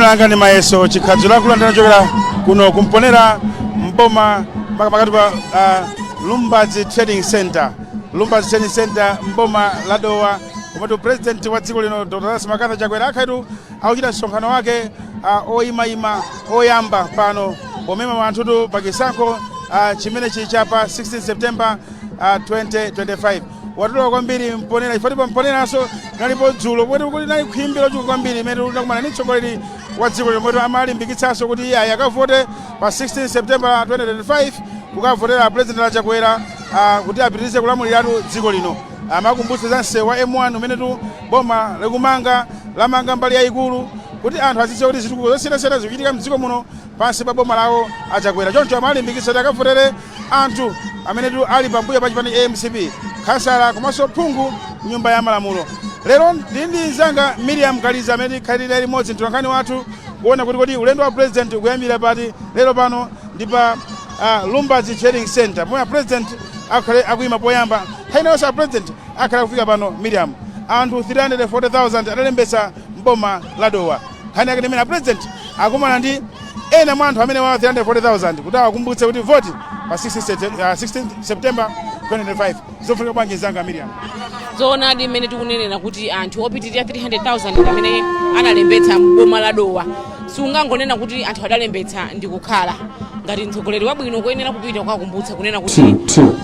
Dzina langa ndi Mayeso Chikhadzo Lakula, ndinachokera kuno kumponera mboma, pakati pa Lumbadzi Trading Center, Lumbadzi Trading Center mboma la Dowa, komatu President wa dziko lino Dr Lazarus McCarthy Chakwera akhaitu akuchita msonkhano wake oyimayima oyamba pano pomema anthutu pachisankho chimenechi cha pa 16 September 2025. Watuluka kwambiri mponera chifukwa pa mponeranso nalipo dzulo kuti nali khwimbi lochuluka kwambiri imene tinakumana ndi mtsogoleri wa dziko lino, mwetu amalimbikitsanso kuti iye akavote pa 16 September 2025 kukavotera President la Chakwera kuti apitirize kulamuliratu dziko lino. Amakumbutsa za msewu wa M1 umenetu boma likumanga, lamanga mbali yayikulu, kuti anthu azidziwa kuti zitukuko zosiyanasiyana zikuchitika mdziko muno pansi pa boma lawo aChakwera. Choncho amalimbikitsa kuti akavotere anthu amenetu ali pambuyo pa chipani MCP, khansala komanso phungu nyumba ya malamulo. Lero ndili ndi mzanga Miriam Kaliza amene tikhalire limodzi mtolankhani wathu kuona kuti kodi ulendo wa President ukuyambira pati. Lero pano ndi pa Lumbadzi Trading Center pomwe President akhale akuyima poyamba. Nthawi inayonso a President akhale akufika pano. Miriam, anthu 340,000 adalembetsa mboma la Dowa. Nkhani yake ndimene a President akumana ndi ena mwa anthu amene wa 340,000 kuti awakumbutse kuti voti pa 16 September 2025. Zofunika bwanji, mzanga Miriam? Zoonadi, mmene tikunenera kuti anthu opitirira 300,000 amene analembetsa mboma la Dowa, sungangonena kuti anthu adalembetsa ndi kukhala. Ngati mtsogoleri wabwino kuyenera kupita kukakumbutsa kunena kuti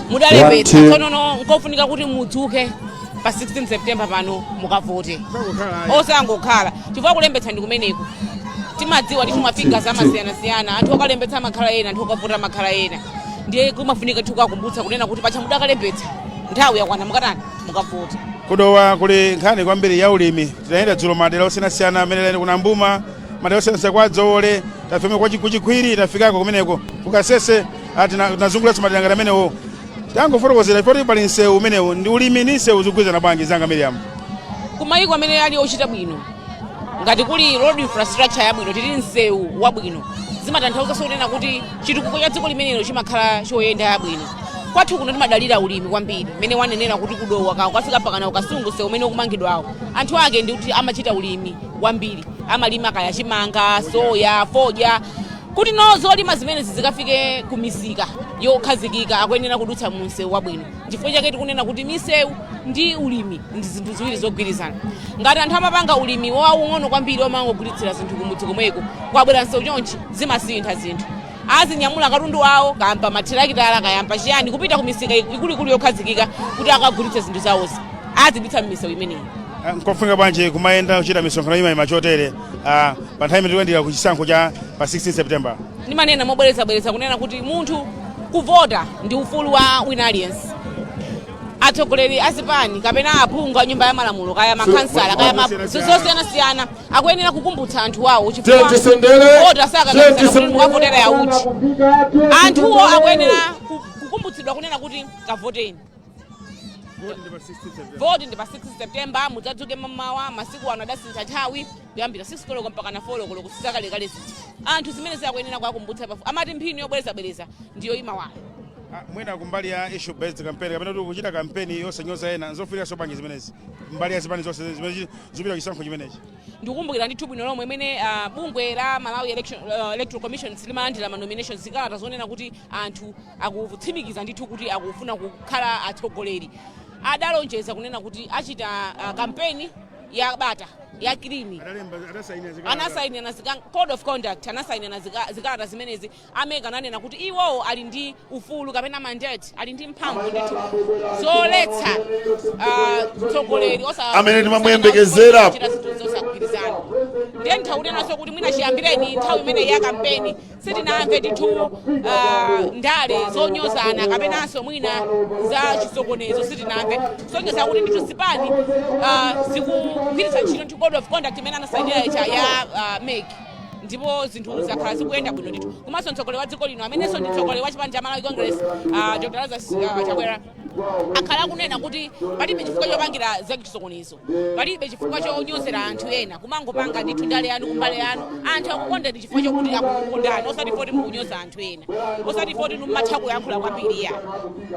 mudalembetsa, tsono nkofunika kuti mudzuke pa 16 September pano mukavote, osangokhala, chifukwa kulembetsa ndi kumeneku. Timadziwa ndi ma figures amasiyanasiyana, anthu okalembetsa amakhala ena, anthu okavota amakhala ena. Ndiye kumafunika tikukakumbutsa kunena kuti pacha mudakalembetsa, nthawi yakwana, mukatani? Mukavota. Kudowa kuli nkhani kwambiri ya ulimi. Tinayenda dzulo madera osiyanasiyana amene ali kuna Mbuma, madera osiyanasiyana kwa Dzowole, tafika kwa kuchikhwiri, tafikako kumeneko kukasese, tinazunguliranso madera ngati amenewo. Tangofotokozera poti pali msewu umenewu, ndi ulimi ndi msewu zikugwirizana bwanji, zanga Miriam? Kumayiko amene ali ochita bwino, ngati kuli road infrastructure yabwino, tili msewu wabwino, zimatanthauzanso kunena kuti chitukuko cha dziko limenelo chimakhala choyenda yabwino. Kwathu kuno timadalira ulimi kwambiri. Mmene wanenera kuti kudowa ka ukafika mpakana ukasungu, msewu umene ukumangidwawo, anthu ake ndi kuti amachita ulimi wambiri, amalima kaya chimanga, soya, fodya. Kuti no zolima zimenezi zikafike ku misika yokhazikika, akuyenera kudutsa mu msewu wabwino. Chifukwa chake tikunena kuti misewu ndi ulimi ndi zinthu ziwiri zogwirizana. Ngati anthu amapanga ulimi waung'ono kwambiri, omangogulitsira zinthu kumudzi komweko, kwabwera msewu chonchi, zimasintha zinthu. Azinyamula katundu awo kayamba mathirakitala, kayamba chiyani, kupita ku misika ikuluikulu yokhazikika kuti akagulitse zinthu zawozi, azidutsa m'misewu imeneyi. Nkofunika bwanji kumayenda kuchita misonkhano imayima chotere pa nthawi imene tikuyendera ku chisankho cha pa 16 September? Ndimanena mobwerezabwereza kunena kuti munthu kuvota ndi ufulu wa wina aliyense. Atsogoleri azipani kapena aphungu a nyumba ya malamulo, kaya makhansala, kaya zosiyanasiyana, akuyenera kukumbutsa anthu awo, chifukwa vota sakakamiza kuti mukavotera yauti. Anthuwo akuyenera kukumbutsidwa kunena kuti kavoteni, voti ndi pa 6 September, mudzadzuke mamawa. Masiku ano adasintha nthawi kuyambira 6 koloko mpaka na 4 koloko, sizakalekale zija. Anthu zimene ziakuyenera kuwakumbutsa pafu amati mphini yobwerezabwereza ndiyo imawala. Mwina kumbali ya issue based campaign kapena kuti kuchita kampeni yosanyoza ena, nzofunikanso bwanji zimenezi mbali ya zipani zonse zimene zikupita kuchisankho chimenechi? Ndikukumbukira ndithu bwino lomwe imene bungwe la Malawi Electoral Commission limalandira ma nominations, zikalata zonena kuti anthu akutsimikiza ndithu kuti akufuna kukhala atsogoleri, adalonjeza kunena kuti achita kampeni ya bata, ya clean. Anasainira code of conduct, anasainira zikalata zimenezi. A MEC ananena kuti iwowo ali ndi ufulu kapena mandate, ali ndi mphamvu ndithu zoletsa mtsogoleri amene timamuyembekezera kuchita zinthu zosagwirizana. Ndiye nthawi kuti mwina chiyambireni nthawi imene ya kampeni sitinamve ndithu ndale zonyozana kapenanso mwina za chisokonezo, sitinamve, kusonyeza kuti ndithu zipani zikugwiritsa ntchito ndi code of conduct imene anasainira ija ya MEC, ndipo zinthu zakhala zikuyenda bwino ndithu. Komanso mtsogoleri wa dziko lino amenenso ndi mtsogoleri wa chipani cha Malawi Congress, Dr Lazarus Chakwera. Akhala akunena kuti palibe chifukwa chopangira zachisokonezo, palibe chifukwa chonyozera anthu ena, kumangopanga ndithu ndale yanu kumbali yanu. Anthu akukondani chifukwa chokuti akukondani, osati poti mukunyoza anthu ena, osati poti mumatha kuyankhula kwambiri ya.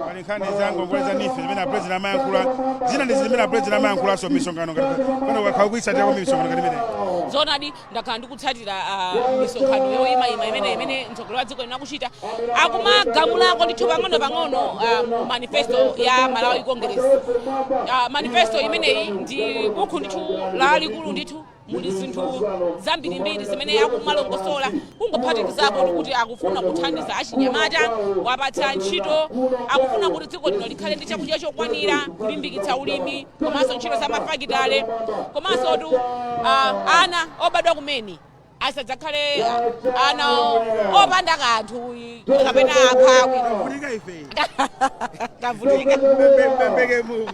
Pali nkhani za ngongole za NEEF zimene apresident amayankhula, zina ndi zimene apresident amayankhulanso m'misonkhano, ngati pano ukakhala kuyitsatira kwa misonkhano ngati imeneyi. Zoonadi, ndakhala ndikutsatira misonkhano yoyimayima imene mtsogoleri wa dziko lino akuchita, akumagamulako ndithu pang'ono pang'ono manifesto ya Malawi Congress. Manifesto imeneyi ndi buku ndithu lalikulu ndithu, muli zinthu zambirimbiri zimene akumalongosola, kungophatikizapo kuti akufuna kuthandiza achinyamata, wapatsa ntchito, akufuna kuti dziko lino likhale ndi chakudya chokwanira, kulimbikitsa ulimi komanso ntchito za mafakitale, komanso tu ana obadwa kumene asadzakhale ana opanda kanthu kapena amphawi. Kutika ife. Tavutika. Pembeke Mungu.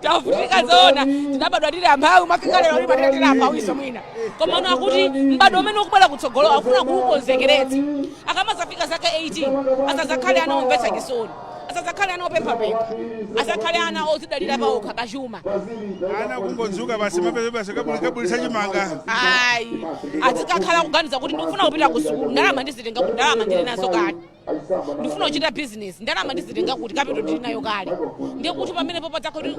Tavutika zona, tinabadwa tili amphawi, mwafika lero lipatira tili amphawiso mwina. Koma ono akuti m'badwo umene ukubwera kutsogolo akufuna kuukonzekeretsa, akamazafika zaka 18 asazakhale ana omvetsa chisoni, asazakhale ana opemphapempha, asakhale ana ozidalira paokha pachuma. Ana kungodzuka basi, mapeza basi kabulitsa chimanga. Ayi, azikakhala kuganiza kuti ndikufuna kupita ku sukulu, ndalama ndizitenga kuti? Ndalama ndili nazo kale. Ndifuna kuchita business, ndalama ndizitenga kuti? Capital ndili nayo kale. Ndiye kuti pamenepo padzakha kuti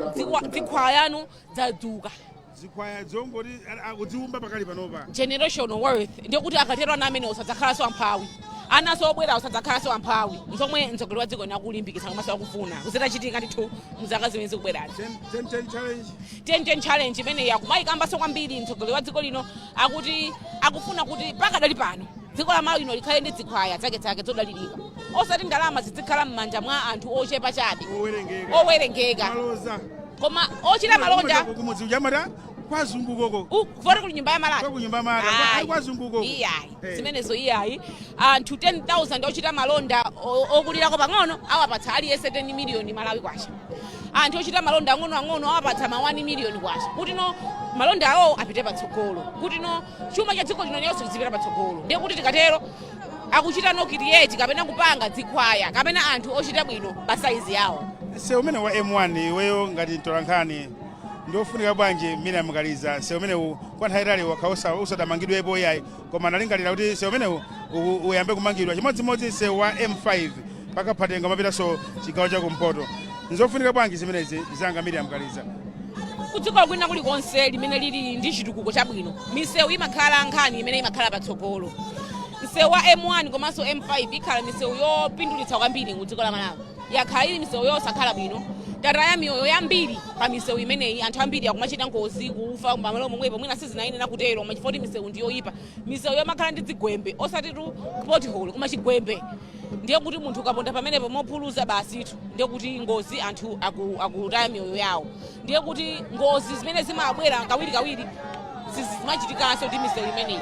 zikhwaya yanu zadzuka. Zikhwaya zongoti akudziumba pakali panopa. Generational wealth. Ndiye kuti akatero ana amene usadzakhalanso amphawi, anaso obwera usadzakhalanso amphawi, nzomwe mtsogoleri wa dziko lino akulimbikitsa komanso akufuna kuzitachitika ndithu mzaka zimene zikubwerazi. 10 10 challenge. 10 challenge imeneyi akumayikambanso kwambiri mtsogoleri wa dziko lino, akuti akufuna kuti pakadali pano dziko la Malawi lino likhale ndi zikhwaya zakezake zodalirika, osati ndalama zizikhala m'manja mwa anthu ochepa chabe. Owerengeka. Owerengeka. Maloza. Koma ochita malonda. Kumudzi ujamata kwazungukoko. Kufoti kuli nyumba ya malata. Kwa kunyumba malata. Ayi. Kwazungukoko. Iyayi. Eh. Zimenezo iyayi. Anthu 10,000 ochita malonda okulirako pang'ono awapatsa aliyense 10 miliyoni Malawi kwacha. Anthu ochita malonda ang'onoang'ono awapatsa ma 1 miliyoni kwacha, kuti no malonda awo apite patsogolo, kuti no chuma cha dziko lino liyonse lizipita patsogolo. Ndiye kuti tikatero akuchita no create kapena kupanga zikhwaya kapena anthu ochita bwino pa saizi yawo. Msewu umene wa M1, iweyo ngati mtolankhani, ndiofunika bwanji mmene amukaliza msewu umenewu? Kwa nthawi itali wakha usadamangidwepo iyayi, koma analingalira kuti msewu umenewu uyambe kumangidwa, chimodzimodzi msewu wa M5 pakaphatenga umapitanso chigawo chakumpoto. Nzofunika bwanji zimenezi zanga, Miriam Kaliza? Kudziko kwina kulikonse limene lili ndi chitukuko chabwino, misewu imakhala nkhani imene imakhala patsogolo. Msewu wa M1 komanso M5 ikhala misewu yopindulitsa kwambiri mu dziko la Malawi. Yakhala ili misewu yosakhala bwino, tataya miyoyo yambiri pa misewu imeneyi. Anthu ambiri akumachita ngozi, kufa pamalo momwepo. Mwina sizinayenera kutero, koma chifukwa kuti misewu ndiyoyipa, misewu yomakhala ndi dzigwembe, osatitu pothole koma chigwembe, ndiye kuti munthu ukaponda pamenepo mophuluza basitu, ndiye kuti ngozi, anthu akutaya miyoyo yawo. Ndiye kuti ngozi zimene zimabwera kawirikawiri zimachitikanso ndi misewu imeneyi.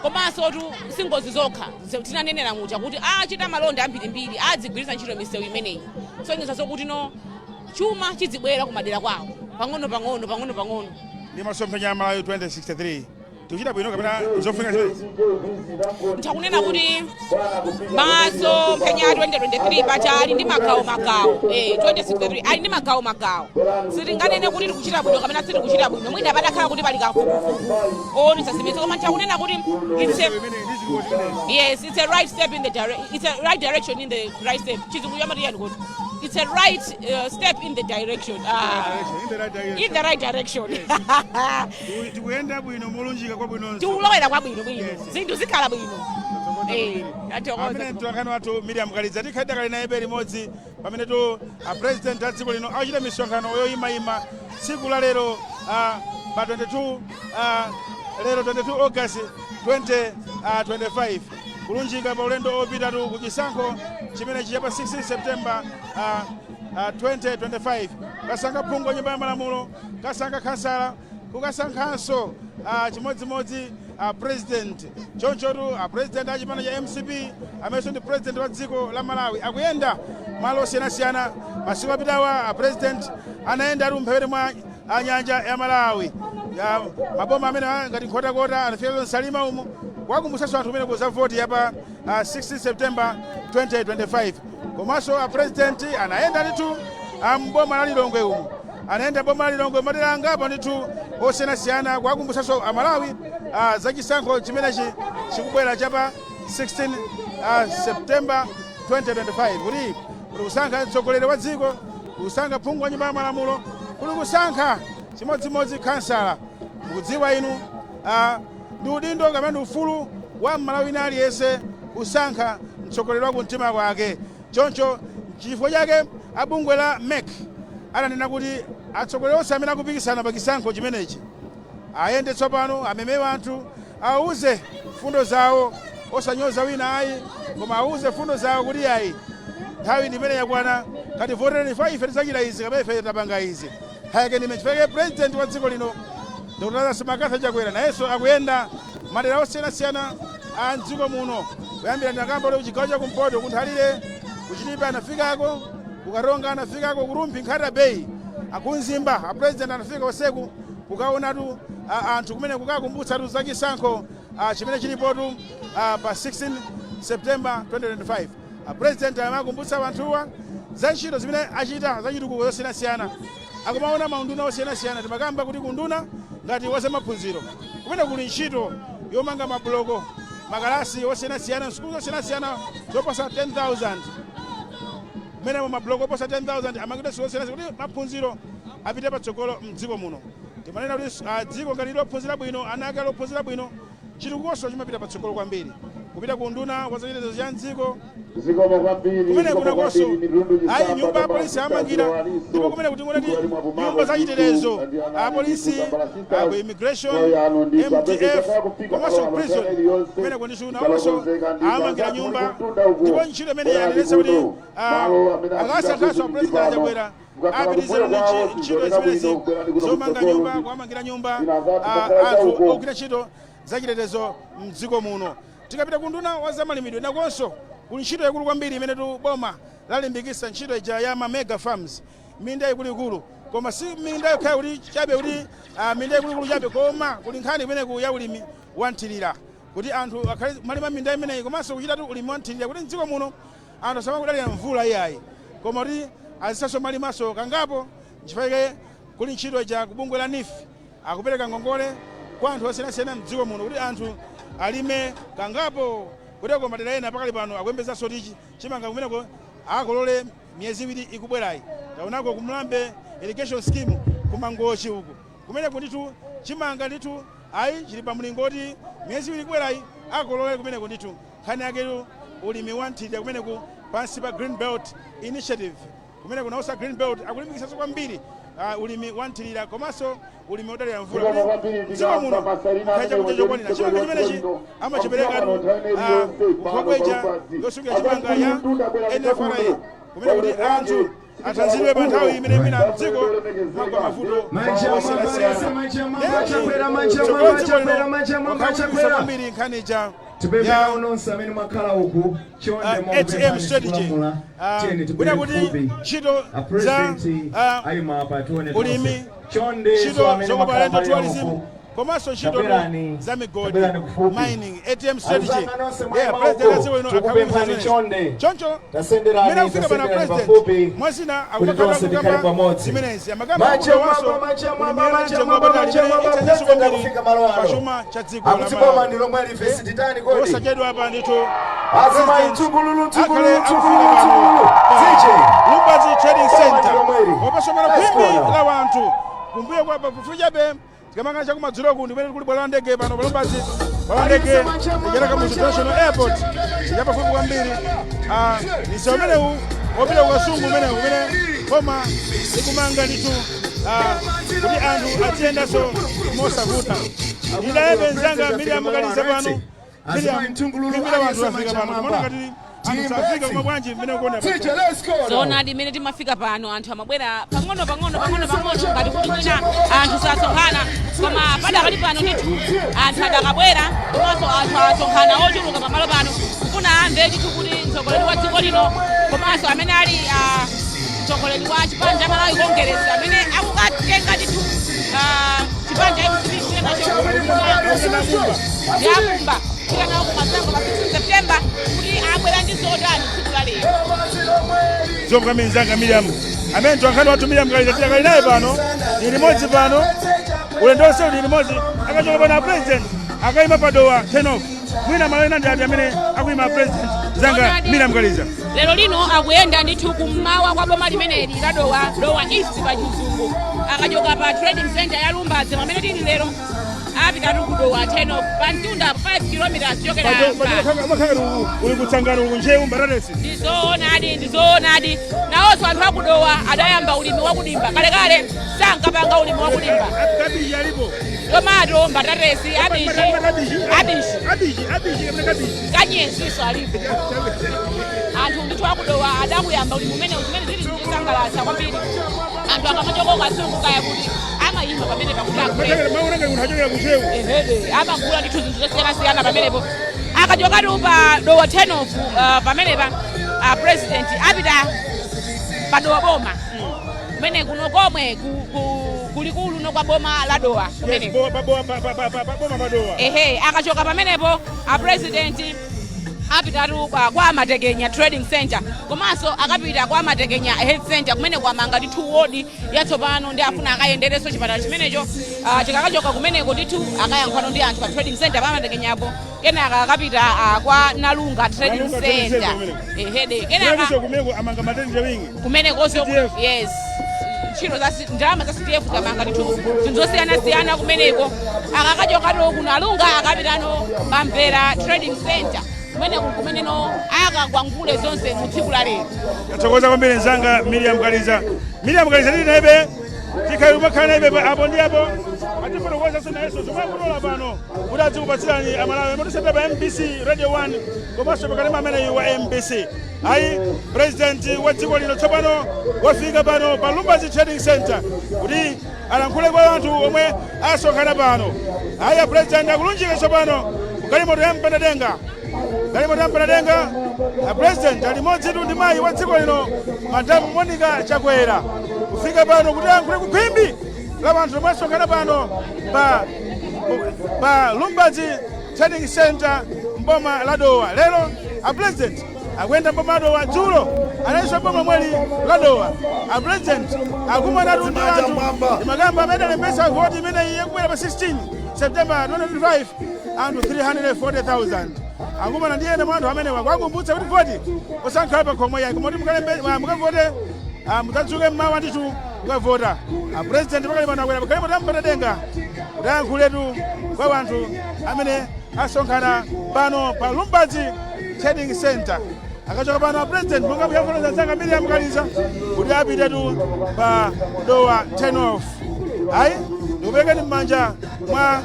Komanso tu si ngozi zokha, tinanenera muja kuti achita malonda ambirimbiri adzigwiritsa ntchito misewu imeneyi, sonyeza zokuti no chuma chizibwera kumadera kwawo pang'ono pang'ono, pang'ono pang'ono. Ndi masomphenya a Malawi 2063, tikuchita bwino kapena zofunika zimenezi? Ntakunena kuti masomphenya a 2023 paja ali ndi magawo magawo, 2063 ali ndi magawo magawo. Sitinganene kuti tikuchita bwino kapena sitikuchita bwino, mwina patakhala kuti pali kafukufuku oonetsa zimenezi, koma ntakunena kuti it's a Imene ndi zikomo zimenezi. Yes, it's a right step in the it's a right direction in the right step. Chizungu chamati yani kuti it's a right step in the direction. In the right direction. In the right direction. Tikuyenda bwino, molunjika kwabwinonso. Tikulowera kwabwino bwino. Yes. Zinthu zikhala bwino. Athokoza. Amene mtolankhani wathu Miriam Kaliza, tikhalida kale naye limodzi pamene tu a president a dziko lino achita misonkhano yoyimayima tsiku la lero, pa 22, lero 22 August 2025, kulunjika pa ulendo opitatu ku chisankho chimene chiya pa 16 September 2025, kasankha phungu wa nyumba ya malamulo, kasankha khansala, kukasankhanso chimodzimodzi president. Chonchotu president a chipani cha MCP, amenenso ndi president wa dziko la Malawi, akuyenda malo osiyanasiyana. Masiku apitawa a president anayenda ali mphepete mwa nyanja ya Malawi, ya maboma amene ngati Nkhotakota, anafika Salima umo. Kuwakumbutsanso anthu kumene za voti yapa 16 September 2025. Komanso a President anayenda ndithu amboma la Lilongwe umu, anayenda boma la Lilongwe, madera angapo ndithu osiyanasiyana, kuwakumbutsanso Amalawi za chisankho chimenechi chikubwera chapa 16 September 2025, kuti kuli kusankha mtsogoleri wa dziko, kusankha phungu wa Nyumba ya Malamulo, kuli kusankha chimodzimodzi khansala. Mukudziwa inu, ndi udindo kapena ndi ufulu wa Mmalawi wina aliyense kusankha mtsogoleri wa kumtima kwake. Choncho chifukwa chake abungwe la MEC ananena kuti atsogoleri onse amene akupikisana pa chisankho chimenechi ayende tsopano, ameme anthu, auze fundo zawo, osanyoza wina ayi, koma auze fundo zawo kuti ayi, nthawi ndi imene yakwana, kati votereni fa ife tidzachita izi kapena ife tapanga izi. Hayake ndime chifukwa President wa dziko lino, Dr Lazarus McCarthy Chakwera, nayenso akuyenda madera osiyanasiyana a mdziko muno, kuyambira ndakamba kuti kuchigawo chakumpoto, kuNthalire, kuChitipa anafikako, kuKaronga anafikako, kuRumphi, Nkhata Bay, akunzimba, a President anafika oseku kukaonatu anthu kumene, kukakumbutsatu za chisankho chimene chilipotu pa 16 September 2025. A President amakumbutsa anthuwa za ntchito zimene achita za chitukuko zosiyanasiyana, akumaona maunduna osiyanasiyana. Timakamba kuti kunduna ngati wazamaphunziro, kumene kuli ntchito yomanga mabuloko, makalasi osiyanasiyana, sukulu zosiyanasiyana zoposa 10,000, kumenemo mabuloko oposa 10,000 amangidwa, sukulu zosiyanasiyana, kuti maphunziro apite patsogolo mdziko muno. Timanena kuti dziko ngati lophunzira bwino, ana ake lophunzira bwino, chitukukonso chimapita patsogolo kwambiri. Kupita ku nduna wa zachitetezo cha mdziko, Zikomo kwambiri. kumene Zikomo kunakonso kwambiri, mitundu. Ayi, nyumba ya polisi amangira, ndipo kumene kuti ngoti nyumba zachitetezo, apolisi, aku immigration, MDF, komanso prison, kumene kunditu nawonso amangira nyumba. Ndipo ntchito imene yanenetsa kuti akasankhanso a President aChakwera, apitirize ntchito zimenezi zomanga nyumba, kuamangira nyumba anthu ogwira ntchito zachitetezo mdziko muno. Tikapita ku nduna wa zamalimidwe, nakonso kuli ntchito yakulu kwambiri imene tu boma lalimbikitsa, ntchito ija ya ma mega farms, minda ikuluikulu. Koma si minda yokhayo kuti chabe kuti minda ikuluikulu chabe, koma kuli nkhani kumeneku ya ulimi wa nthirira, kuti anthu akhale malima minda imeneyi, komanso kuchitatu ulimi wa nthirira, kuti mdziko muno anthu asamakudalira mvula iyayi, koma kuti azisaso malimaso kangapo. Nchifukwa chake kuli ntchito ija kubungwe la NEEF, akupereka ngongole kwa anthu osiyanasiyana mdziko muno kuti anthu alime kangapo. Kuteko madera ena pakali pano akuyembezanso kuti chimanga kumeneko akolole miyezi 2 ikubwerayi. Taonako kuMlambe Irrigation Scheme, kuMangochi uku, kumeneko ndithu chimanga ndithu ayi chili pa mlingo kuti miyezi 2 ikubwerayi akolole kumeneko ndithu. Nkhani yaketu ulimi wa nthirira kumeneku pansi pa Green Belt Initiative. Kumene kunausa Green Belt akulimbikitsanso kwambiri ulimi wa nthirira komanso ulimi wodalira mvula, kuti mdziko muno mukhale chakudya chokwanira. Chimanga chimenechi amachiperekatu nkhokweja yosungira chimanga ya NFRA, kumene kuti anthu athandiziridwe pa nthawi imene mwina mdziko mwagwa mavuto osiyanasiyana. Chakwera, Chakwera, Wakhakulimbikitsa Chakwera. kwambiri nkhani ija Tipempha ya nonse amene mwakhala uku, chonde, ATM strategy, tiyeni kwina tibwere kuti kufupi. ntchito A za President ayima apa, tione ulimi, tonse. Chonde, so ntchito amene zokopa mwakhala alendo, mbali tourism, uku, komanso ntchito tabwerani, za migodi, tabwerani kufupi. mining, ATM strategy. Anzanga nonse Yeah, mwayima President uko, wa dziko lino tikupemphani akhakulimbikitsa chonde. Choncho Tasenderani, mmene akufika pana tasenderani President, pafupi, mwazina kuti tonse tikhale akukamba pamodzi. zimenezi, amakamba Manja akulowanso mwamba, manja mwamba, ulimi manja mtengo mwamba, wapatali manja imene mwamba, ithandizenso President kwambiri akufika malo ano. pachuma cha dziko la Akuti boma Malawi. ndi lomwe life sititani kodi. Osachedwa apa ndithu Azimayi, President mtsungululu, akhale mtsungululu, akufika mtsungululu, pano mtsungululu. pa DJ. Lumbazi Trading Boma Center, ndi lomweli. wapasomera Let's go khwimbi now. la wanthu kumbuyo kwa pafupi chabe. Tikamanga chakumadzuloku ndi kumene kuli bwalo la ndege pano paLumbazi, bwalo la ndege lijata Kamuzu International Airport, yapafupi kwambiri. Msewu umenewu wopita kuKasungu, umenewu umene boma likumanga ndithu, kuti anthu aziyendanso mosavuta. Ndidayebe mzanga Miriam Kaliza pano. Miriam, Azimayi, mtsungululu, khwimbi la wanthu aliyense lafika manja pano, kumaona mwamba. ngati anthu safika, koma bwanji mmene ukuona? DJ, let's go now. Zoonadi, imene timafika pano anthu amabwera pang'ono pang'ono, pang'ono pang'ono, ngati kuti mwina anthu sasonkhana, koma padakali pano ndithu anthu adakabwera, komanso anthu asonkhana ochuluka pamalo pano kufuna amve ndithu kuti mtsogoleri wa dziko lino, komanso amene ali mtsogoleri wa chipani cha Malawi Congress, amene akukatenga ndithu chipani cha MCP kupita nacho ndi akumba. Kupita nawo kumasankho pa 16 September, kuti abwera ndi zotani tsiku la lero. Zikomo kwambiri mzanga Miriam, amene mtolankhani wathu Miriam Kaliza tidakali naye pano, ni limodzi pano, ulendo onse uli limodzi. Akachoka pano a president akayima pa Dowa turn off. Mwina malo ena ndi ati amene akuyima a president, mzanga Zoonadi. Miriam Kaliza? Lero lino akuyenda ndithu kummawa kwa boma limeneli la Dowa, Dowa East pa Chizungu. Akachoka pa trading center ya Lumbadzi pamene tili lero, apitatu ku Dowa turn off, pa mtunda 5 km chokera pa. Amakhala uli kutsangano, uli kunjewu, mbatatesi. Ndizoonadi, ndizoonadi. Nawonso anthu akudowa adayamba ulimi wakudimba. Kalekale sankapanga ulimi wakudimba. Kabichi alipo. Tomato, mbatatesi, abichi. Kabichi. Abichi. Abichi, abichi kapena kabichi? Kanyeziso alipo. Anthu ndithu akudowa adakuyamba ulimi umene, zimene zili zikusangalatsa kwambiri. Anthu akamachoka Kasungu kaya kuti amayima pamene pakuti agule. Maonanga munthu achokera kunjewu. Ehede, amagula ndithu zinthu zosiyanasiyana pamenepo. Akachokatu pa Dowa turn off, pamenepa president apita pa Dowa boma, kumene kuno komwe kulikulu no kwa boma la Dowa kumeneko. Boma padowa. Ehe, akachoka pamenepo a president apitatu kwa Matekenya Trading Center, komanso akapita kwa Matekenya Health Center, kumene kwamanga ndithu wodi yatsopano ndi afuna akayenderenso chipatala chimenecho. Chikakachoka kumeneko ndithu akayankhwano ndi anthu pa trading center pa Matekenyapo. Kenaka akapita kwa Nalunga Trading Nalunga Trading Center. Center kumeneko. Ehede, kenaka Kenaka kumeko amanga matenti wingi. Kumenekonso. CDF. Yes, ntchito za ndalama za CDF zamanga ndithu zinthu zosiyanasiyana kumeneko. Akakachokatu kunalunga akapitano pamvera Trading Center, kumeneko kumeneno akakwangule zonse mu tsiku la lero. Tathokoza kwambiri mzanga Miriam Kaliza. Miriam Kaliza tili naibe, tikhali kumakhala naibe apo ndi apo, atifotokozaso nayenso zomwe akutola pano kuti adzikupatsirani Amalawi amatisatira pa MBC Radio 1 komanso pakanema ameneyi wa MBC. Ayi, president wa dziko lino tsopano wafika pano pa Lumbadzi Trading Center kuti alankhule kwa anthu omwe asonkhana pano. Ayi, a president akulunjika tsopano kugalimoto ya mpatadenga, galimoto ya mpatadenga. A president ali modzitu ndi mayi wa dziko lino, Madamu Monica Chakwera, kufika pano kuti ayankhule ku khwimbi la anthu omwe asonkhana pano pa Lumbadzi Trading Center mboma la Dowa. Lero a president akuyenda mboma la Dowa. Dzulo analinso boma mweli la Dowa. A president akumanatu ndi Manja anthu mwamba. Makamba amene alembesa voti imene ikubwera pa 16 September 2025, anthu 340,000. Akumana ndi ena mwa anthu amenewa kwakumbutsa kuti voti osankhala pa khomo yayi, koma kuti mukavote, mudzadzuke mmawa ndithu kukavota. A president pakali pano akwera pagalimoto yampatadenga kuti ayankhuletu kwa anthu amene asonkhana pano pa Lumbadzi Trading Center. Akachoka pano a president, monga muyafotokoza mzanga Miriam Kaliza, kuti apitetu pa Dowa turn off. Ayi, ndikuperekeni m'manja mwa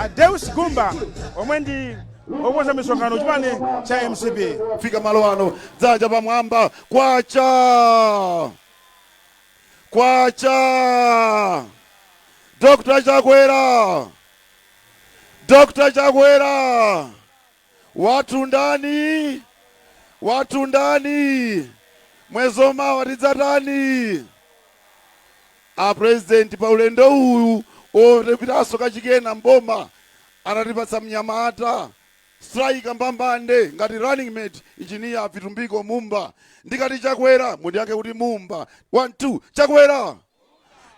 Adeus Gumba omwe ndi okonza misonkhano chipani cha MCP. Fika malo ano, dzanja pamwamba. Kwacha, kwacha! Dr Chakwera, Dr Chakwera wathu ndani? Wathu ndani? Mwezi omawa tidzatani? A president pa ulendo uwu opitanso kachikena mboma anatipatsa mnyamata, striker mbambande, ngati running mate, Engineer Vitumbiko Mumba. Ndikati Chakwera, mundiyankhe kuti Mumba. 1 2, Chakwera,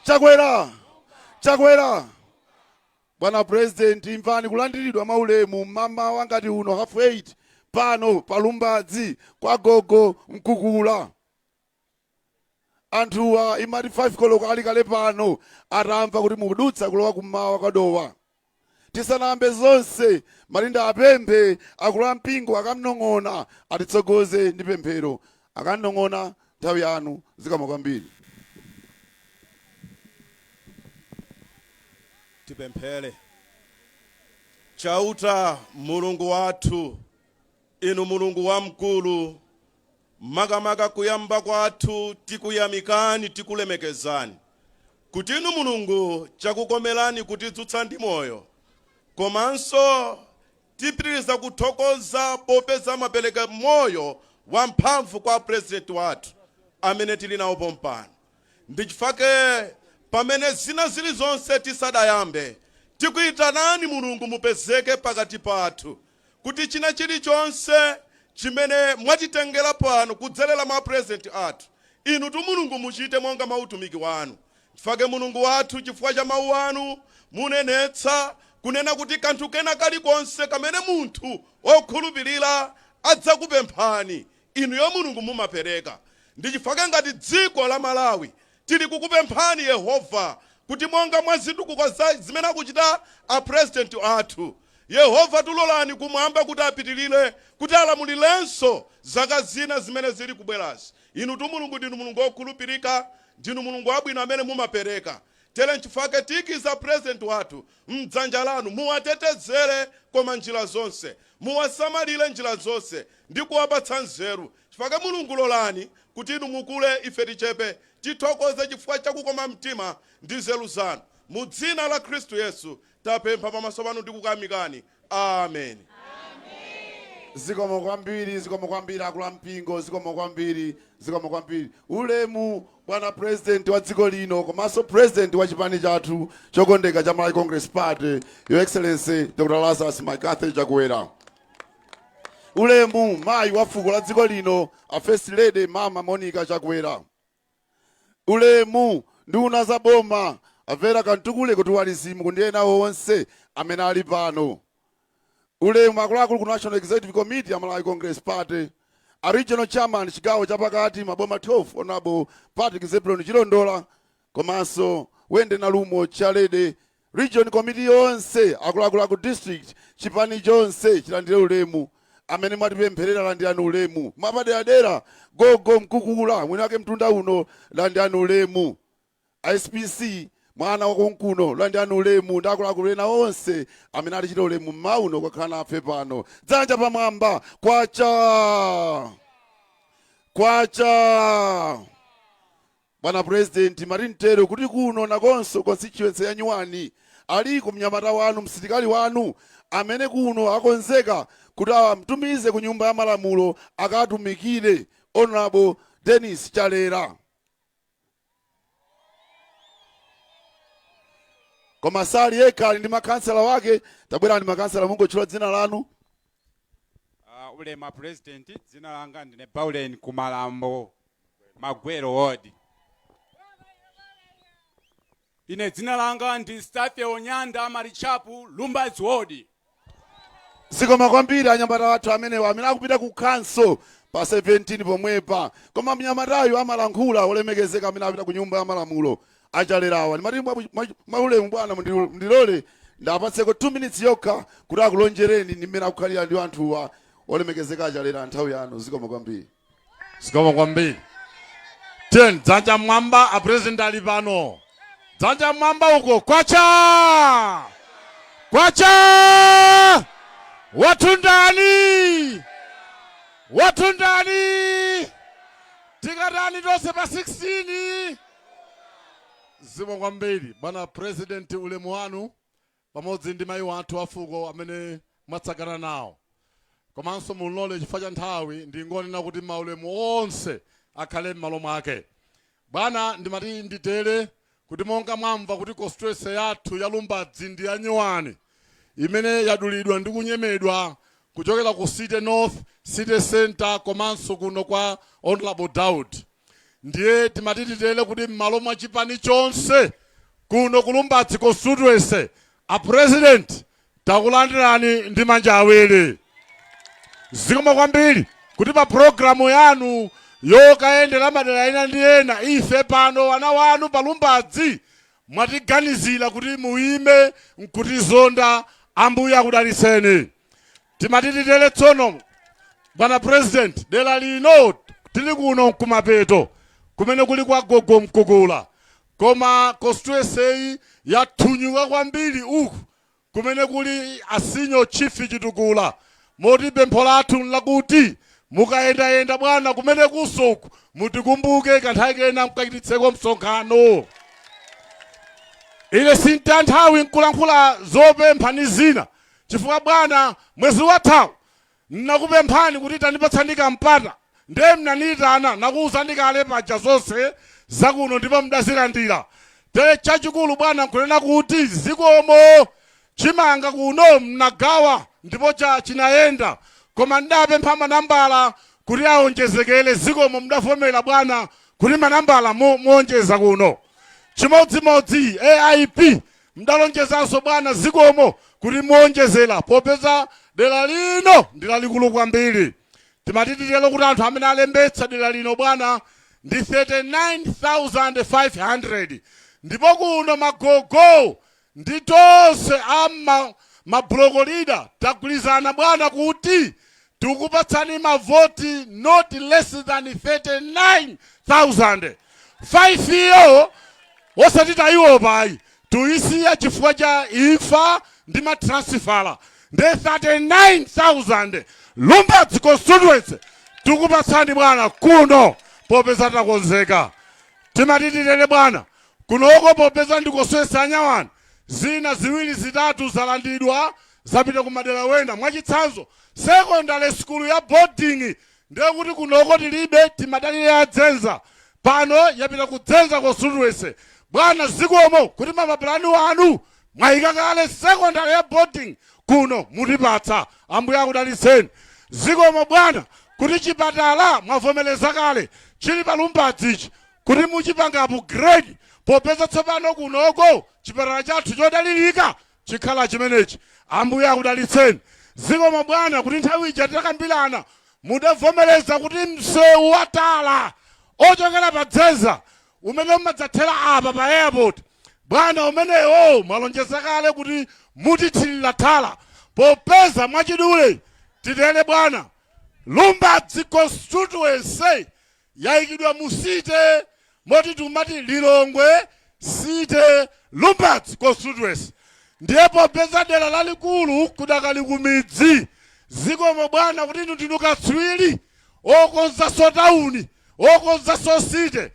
Chakwera, Chakwera! Bwana president, imvani kulandiridwa maulemu mama wangati uno, half 8, pano palumbadzi kwa gogo Mkukula. Anthuwa imati 5 koloko ali kale pano atamva kuti mukudutsa kulowa kummawa kwa Dowa. Tisanambe zonse, malinda apemphe akulu ampingo akamnong'ona atitsogoze ndi pemphero. Akanong'ona, nthawi yanu. Zikomo kwambiri. Tipemphere. Chauta Mulungu wathu, inu Mulungu wamkulu, makamaka kuyamba kwathu tikuyamikani, tikulemekezani kuti inu Mulungu chakukomerani kutidzutsa ndi moyo, komanso tipitiriza kuthokoza popeza mapereka moyo wamphamvu kwa president wathu amene tili nawo pompano. Ndichifake pamene zina zilizonse tisadayambe, Tikuyitanani Mulungu, mupezeke pakati pathu, kuti china chilichonse chimene mwatitengera pano kudzerera mwa president athu, inu tu Mulungu muchite monga mautumiki wanu. Chifukwa Mulungu wathu, chifukwa cha mawu anu munenetsa kunena kuti kanthu kena kalikonse kamene munthu okhulupirira adzakupemphani, inuyo Mulungu mumapereka. Ndi chifukwa ngati dziko la Malawi tili kukupemphani Yehova, kuti monga mwa zitukuko zimene akuchita a president athu, Yehova tulolani kumwamba kuti apitirire kuti alamulirenso zaka zina zimene zili kubwerazi. Inu tu Mulungu ndinu Mulungu wokhulupirika, ndinu Mulungu wabwino amene mumapereka. Tere nchifukwa tikiza president wathu mdzanja lanu, muwatetezere koma njira zonse, muwasamalire njira zonse ndi kuwapatsa nzeru. Chifukwa Mulungu lolani kuti inu mukule, ife tichepe. Tithokoze chifukwa chakukoma mtima ndi nzeru zanu. Mu dzina la Khristu Yesu tapempha pamaso panu ndi kukuyamikani, amen. Zikomo kwambiri, zikomo kwambiri akulu ampingo, zikomo kwambiri, zikomo kwambiri. Ulemu bwana president wa dziko lino komanso president wa chipani chathu chokondeka cha Malawi Congress Party, Your Excellency Dr. Lazarus McCarthy Chakwera. Ulemu mayi wa fuko la dziko lino, a First Lady Mama Monica Chakwera. Ulemu nduna za boma, a Vera Kamtukule ku tourism ndi ena onse amene ali pano. Ulemu akuluakulu ku National Executive Committee ya Malawi Congress Party, a regional chairman chigawo chapakati maboma 12, Honorable Patrick Zebulon Chilondola, komanso Wende Nalumo Chalede, region committee yonse, akuluakulu aku district, chipani chonse chilandire ulemu. Amene mwatipempherera, landirani ulemu mwapaderadera. Gogo Mkukula, mwini wake mtunda uno, landirani ulemu. SPC mwana wakonkuno, landirani ulemu, ndi akuluakulu ena onse amene atichita ulemu mmauno kukhala nafe pano. Dzanja pamwamba, kwacha kwacha! Bwana President, matintere kuti kuno nakonso constituency ya nyuwani aliko mnyamata wanu, msilikali wanu amene kuno akonzeka kuti amtumize ku Nyumba ya Malamulo akatumikire, Honorable Dennis Chalera. Koma sali yekha, ali ndi makhansala wake. Tabwera ndi makhansala, mungotchula dzina lanu. Ulemu President, dzina langa ndine Baulen Kumalambo, Magwero Ward. Ine dzina langa ndi Stafe Onyanda Marichapu, Lumbadzi Ward. Zikomo kwambiri anyamata athu amenewa amene akupita ku council pa 17 pomwepa. Koma mnyamatayu amalankhula, olemekezeka amene apita ku Nyumba ya Malamulo achalerawa, ndimati mwaulemu bwana, mundilole ndapatseko 2 minutes yokha kuti akulonjereni ndi mmene akukhalira ndi anthuwa. Olemekezeka achalera, nthawi yanu. Zikomo kwambiri. Zikomo kwambiri. Ten dzanja mwamba, a president ali pano. Dzanja mwamba uko, kwacha kwacha! Watundani, watundani, tikatani tonse pa 16. Zikomo kwambiri bwana President, ulemu wanu pamodzi ndi mayi wathu afuko amene mwatsagana nawo. Komanso mulole, chifukwa cha nthawi, ndingonena kuti maulemu onse akhale m'malo mwake. Bwana, ndimati nditere kuti monga mwamva kuti constituency yathu ya Lumbadzi ndi ya nyuwani imene yadulidwa ndi kunyemedwa kuchokera ku City North, City Center komanso kuno kwa Honorable Daud, ndiye timati titere kuti m'malo mwa chipani chonse kuno ku Lumbadzi constituency, a President, takulandirani ndi manja awiri. Zikomo kwambiri kuti pa pulogalamu yanu yokayendera madera ena ndi ena, ife pano wana wanu pa Lumbadzi mwatiganizira kuti muyime nkutizonda. Ambuye akudalitseni. Timati titere tsono, bwana President, dera lino tili kuno nkumapeto kumene kuli kwa Gogo Mkukula, koma constituency yathunyuka kwambiri uku kumene kuli a Senior Chief Chitukula, moti pempho lathu nlakuti mukayendayenda bwana kumene kuso uku mutikumbuke kanthawi kena mkachititseko msonkhano. Ine sinta nthawi nkulankhula zopempha ni zina, chifukwa bwana, mwezi wathawu nnakupemphani kuti tandipatsani kampata, ndiye mnaniyitana, nakuwuzani kale paja zonse zakuno ndipo mdazilandira. Tere chachikulu bwana nkunena kuti zikomo. Chimanga kuno mnagawa ndipo cha chinayenda, koma ndapempha manambala kuti aonjezekele. Zikomo, mudavomera bwana kuti manambala muonjeza kuno. Chimodzimodzi AIP mdalonjezanso bwana, zikomo kuti muonjezera, popeza dera lino ndi lalikulu kwambiri. Timati titero kuti anthu amene alembetsa dera lino bwana ndi 39,500, ndipo kuno magogo ndi tonse ama ma block leader tagwirizana bwana kuti tikupatsani mavoti not less than 39,000. 5 iyo osati tayiopa, tuyisiya chifukwa cha imfa ndi ma transfer. Ndi 39,000 Lumbadzi constituency tikupatsani bwana kuno, popeza takonzeka. Timati titere bwana, kunoko popeza ndikoswesa anyawani, zina ziwiri zitatu zalandidwa, zapita kumadera wena. Mwachitsanzo, secondary school ya boarding, ndiye kuti kunoko tilibe, timadalira ya Dzenza, pano yapita ku Dzenza constituency. Bwana, zikomo kuti mapulani wanu mwayika kale secondary ya boarding kuno mutipatsa. Ambuye akudalitseni. Zikomo bwana kuti chipatala mwavomereza kale chili pa Lumbadzichi kuti muchipanga upgrade, popeza tsopano kunoko chipatala chathu chodalirika chikhala chimenechi. Ambuye akudalitseni. Zikomo bwana kuti nthawi ija titakambirana mudavomereza kuti msewu watala ochokera pa Dzenza umene umadzathera apa pa airport, bwana, umenewo mwalonjeza kale kuti mutithirira thala. Popeza mwachidule titere bwana, Lumbadzi constituency yayikidwa mu city, moti tumati Lilongwe City Lumbadzi constituency. Ndiye popeza dera lalikulu kudakali kumidzi, zikomo bwana kuti inu ndinu katswiri okonzanso tawuni, okonzanso city.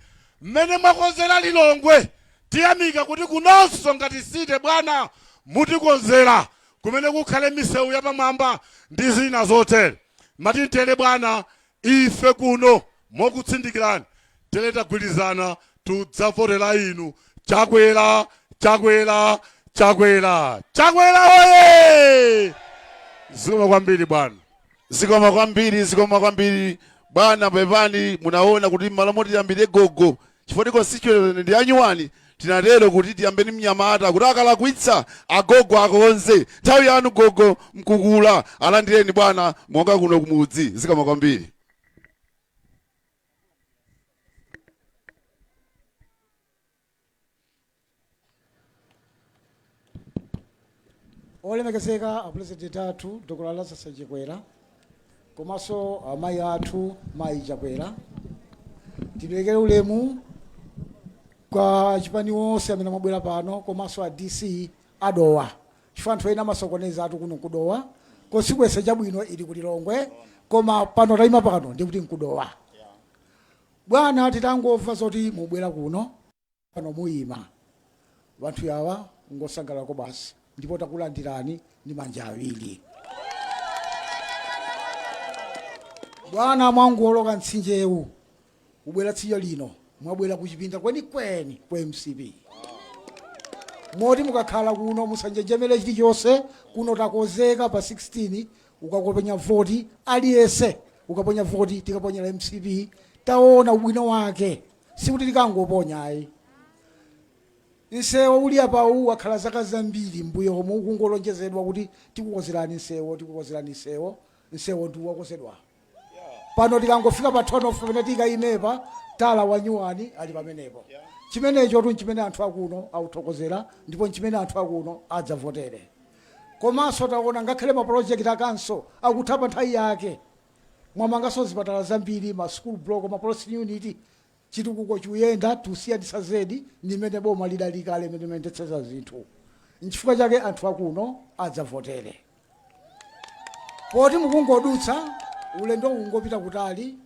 Mmene mwakonzera Lilongwe, tiyamika kuti kunonso ngati city bwana mutikonzera kumene kukhale misewu yapamwamba ndi zina zotere. Matintere bwana, ife kuno mokutsindikirani tere tagwirizana, tudzavotera inu. Chakwera, Chakwera, Chakwera, Chakwera oye! Zikomo kwambiri bwana. Zikomo kwambiri, zikomo kwambiri bwana. Pepani, munaona kuti m'malo moti tiyambire gogo, chifukwa constituency ndi anyuwani, tinatero kuti tiyambeni mnyamata kuti akalakwitsa agogo akonze. Nthawi yanu gogo mkukula, alandireni bwana monga kuno kumudzi. Zikomo kwambiri. Olemekezeka apurezidenti athu Dr Lazarus Chakwera komanso amayi athu mayi Chakwera, tiperekere ulemu kwa chipani wonse amene mwabwera pano komanso a DC adowa, chifukwa anthu ena amasokoneza atu kuno kudowa. Constituency chabwino ili kulilongwe, koma pano tayima pano ndikuti nkudowa. Bwana, titangomva zoti mubwera kuno pano muyima, wanthu yawa ngosangalalako basi, ndipo takulandirani ndi manja awiri. Bwana, mwangoloka mtsinjewu ubwera tsidya lino, mwabwera kuchipinda kwenikweni kwa MCP, moti mukakhala kuno musanjenjemere chilichonse. Kuno takozeka pa 16 ukakoponya voti, aliyense ukaponya voti, tikaponyera MCP. Taona ubwino wake, sikuti tikangoponya ayi. Msewu uli apawu wakhala zaka zambiri mbuyomu ukungolonjezedwa kuti tikukonzerani msewu, tikukonzerani msewu. Msewu ndi wakonzedwa pano. Tikangofika pa turn-off pamene tikayimepa, tala wanyuwani ali pamenepo. Chimenecho tu nchimene anthu akuno akuthokozera, ndipo nchimene anthu akuno adzavotere. Komanso taona ngakhale mapulojekiti akanso akutha pa nthawi yake. Mwamanganso zipatala zambiri, ma school block, ma police unit. Chitukuko chikuyenda, tikusiyanitsa zedi ndi mmene boma lidali kale imene limayendetsera zinthu. Nchifukwa chake anthu akuno adzavotere. Poti mukungodutsa, ulendo ungopita kutali,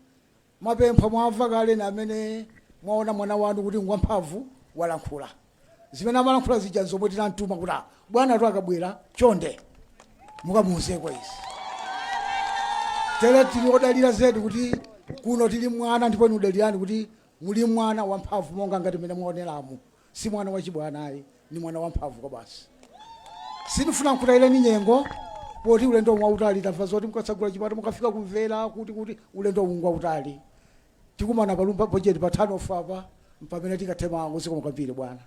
mapempho mwamva kale na amene mwaona mwana wanu kuti ngwamphamvu walankhula. Zimene amalankhula zija zomwe tinamtuma kuti, "Ah, bwana tu akabwera chonde mukamuuzeko izi." Tere tili odalira zedi kuti kuno tili mwana, ndipo inu udalirani kuti muli mwana wamphamvu monga ngati mmene mwaoneramu. Si mwana wachibwana ayi, ni mwana wamphamvu kwa basi. Sindifuna nkutayireni nyengo poti ulendo wautali, tamva zoti mukatsagula chipata mukafika kumvera kuti ulendo uwu ngwautali. Tikumana palumba project pa turn off apa mpamene tikathema. Zikomo kwambiri bwana.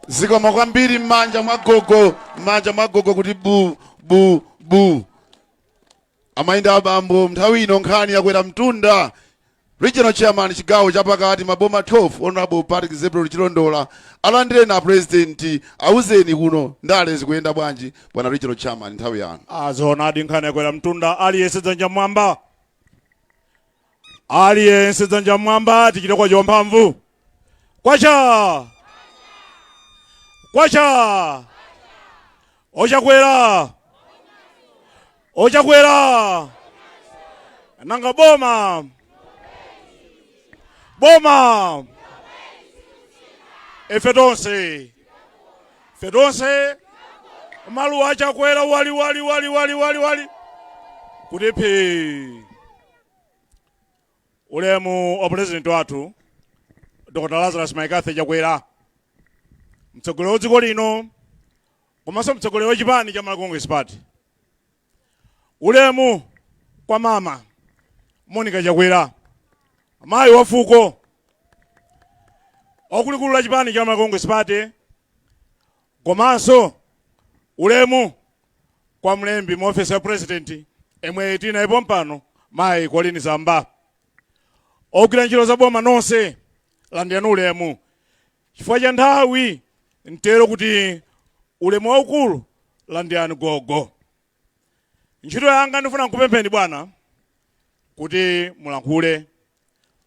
Zikomo kwambiri. M'manja mwa gogo, m'manja mwa gogo kuti bu bu bu. Amayi abambo, nthawi ino nkhani yakwera mtunda. Regional chairman chigawo chapakati maboma 12, Honorable Patrick Zebron Chilondola, alandire na president. Auzeni kuno ndale zikuyenda bwanji. Bwana regional chairman, nthawi yanu. Azoonadi, nkhani yakwera mtunda. Aliyense dzanja mwamba, aliyense dzanja mwamba, tichite kwacha wamphamvu. Kwacha, kwacha! Ochakwera, ochakwera! Nanga boma, boma! Ife tonse, ife tonse, maluwa achakwera wali wali wali wali wali wali kuti phi. Ulemu wa president wathu Dr Lazarus McCarthy Chakwera, mtsogoleri wa dziko lino komanso mtsogoleri wa chipani cha Malawi Congress Party. Ulemu kwa mama Monica Chakwera, mayi wa fuko, wakulikulu la chipani cha Malawi Congress Party, komanso ulemu kwa mlembi mu ofesi ya president emwe tinayepo mpano, mayi Colleen Zamba. Ogwira ntchito za boma nonse, landirani ulemu. Chifukwa cha nthawi, ntero kuti ulemu waukulu landirani gogo. Ntchito yanga, ndifuna nkupempheni bwana kuti mulankhule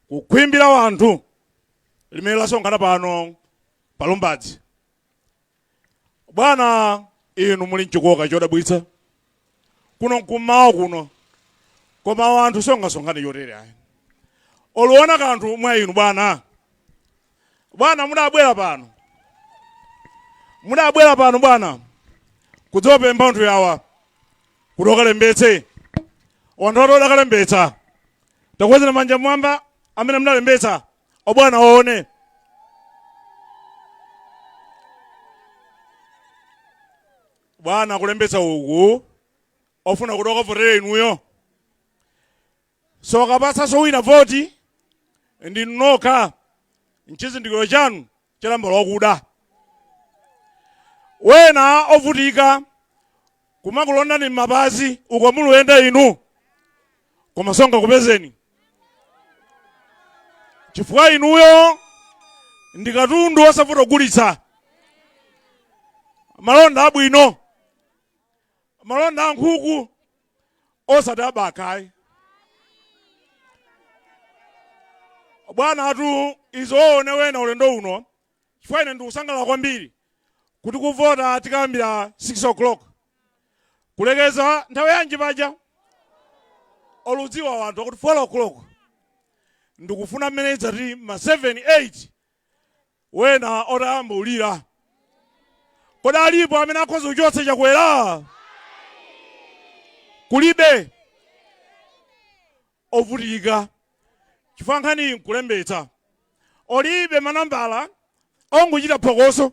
kukhwimbira wanthu limene lasonkhana pano palumbadzi. Bwana, inu muli mchikoka chodabwitsa kuno nkummawa kuno, koma wanthu songasonkhane chotere ayi. Oluona kanthu mwa inu bwana. Bwana, mudabwera pano, mudabwera pano bwana kudzapempha anthu yawa kuti okalembetse. Wanthu ati odakalembetsa, takwezera manja mwamba amene mudalembetsa, obwana oone. Bwana, kulembetsa uku ofuna kuti okavotere inuyo, sokapatsanso wina voti, ndi nokha mchizindikiro chanu cha tambala wakuda. Wena ovutika kumakulondani m'mapazi uko muluyenda inu, koma songakupezeni chifukwa inuyo ndi katundu osavuta kugulitsa, malonda abwino, malonda a nkhuku osati abakayi. Bwana atu izoone wena ulendo uno, chifukwa ine ndikusangalala kwambiri kuti kuvota tikayambira 6 o'clock kulekeza nthawi yanji paja oludziwa wanthu akuti 4 o'clock. Ndikufuna mmene idzati ma 7 8 wena otayamba ulira. Kodi alipo amene akhoza kuchotsa Chakwera? Kulibe. Ovutika, chifukwa nkhani nkulembetsa, olibe manambala ongochita phokoso,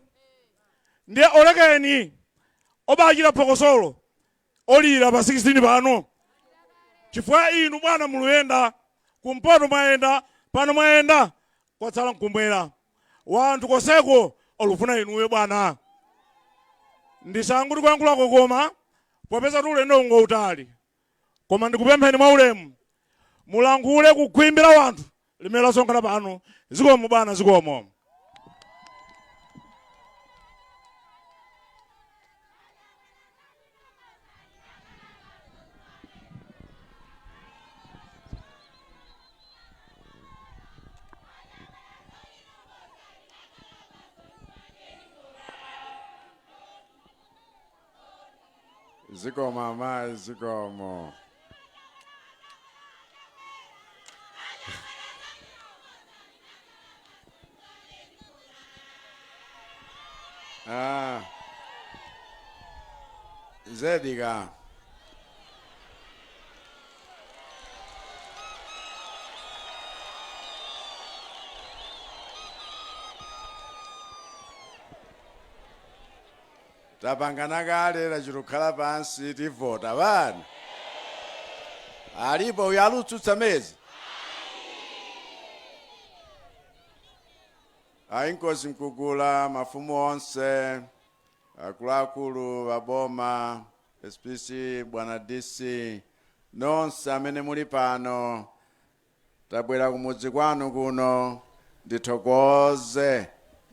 ndiye olekeni obachita phokosolo olira pa 16 pano, chifukwa inu bwana muluyenda kumpoto, mwayenda pano, mwayenda kwatsala nkumwera, wanthu koseko olufuna inuyo bwana. Ndisanguti kuyankhulako, koma popeza kuti ulendo ngwautali, koma ndikupempheni mwa ulemu mulankhule kukhwimbira wanthu limene lasonkhana pano. Zikomo bwana, zikomo. Zikomo amayi, zikomo. Ah. Zedika. Tapangana kale, lachitokhala pansi, tivota bana. Alipo uyo alutsutsa mezi? Ainkosi Mkukula, mafumu onse, akuluakulu baboma, SPC, bwana DC, nonse amene muli pano, tabwera kumudzi kwanu kuno, ndithokoze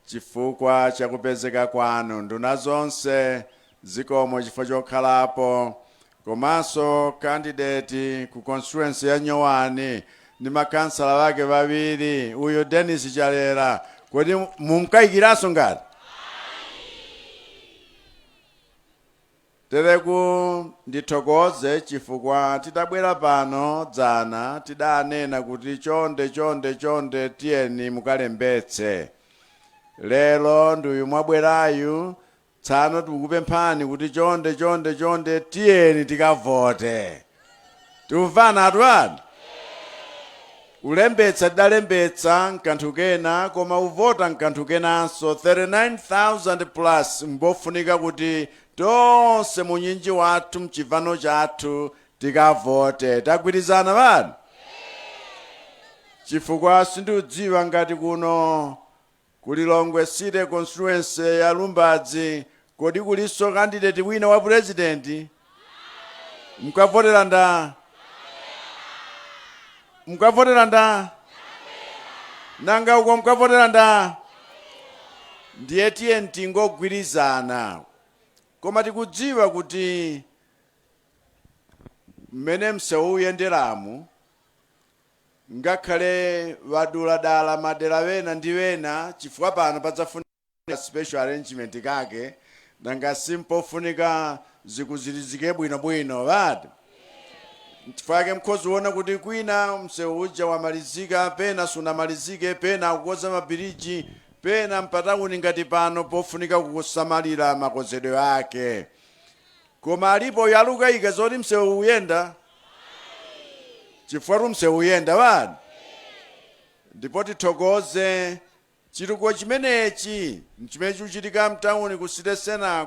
chifukwa chakupezeka kwanu. Nduna zonse, zikomo chifukwa chokhalapo, komanso candidate ku constituency ya Nyowani ndi makansala wake 2, uyu Dennis Chalera, kodi mumkayikiranso ngati tereku? Ndithokoze chifukwa titabwera pano dzana tidanena kuti chonde chonde chonde tiyeni mukalembetse. Lero ndiuyu mwabwerayu, tsano tikupemphani kuti chonde chonde chonde tiyeni tikavote. Tikumvana atu? Ulembetsa tidalembetsa nkanthu kena, koma uvota nkanthu kenanso. 39,000 plus mbofunika kuti tonse munyinji wathu mchivano chathu tikavote. Tagwirizana bana? Chifukwa sindiudziwa ngati kuno kulilongwe City constituency ya Lumbadzi, kodi kuliso candidate wina wa president? Mukavotera nda? Mukavotera nda? Nanga uko mukavotera nda? Ndiye tiye tingogwirizana, koma tikudziwa kuti mmene msewu uyenderamu, ngakhale waduladala madera wena ndi wena, chifukwa pano padzafunika special arrangement kake, nanga simpofunika zikuzirizike bwinobwino vati. Chifukwa chake mkhozi uona kuti kwina msewu uja wamalizika, pena sunamalizike, pena akukoza mabiriji, pena mpatawuni ngati pano pofunika kukusamalira makozedwe ake. Koma alipo yalukayika zoti msewu uyenda? Chifukwa tu msewu uyenda wani. Ndipo tithokoze chitukuko chimenechi chimene chikuchitika mtawuni ku city centre,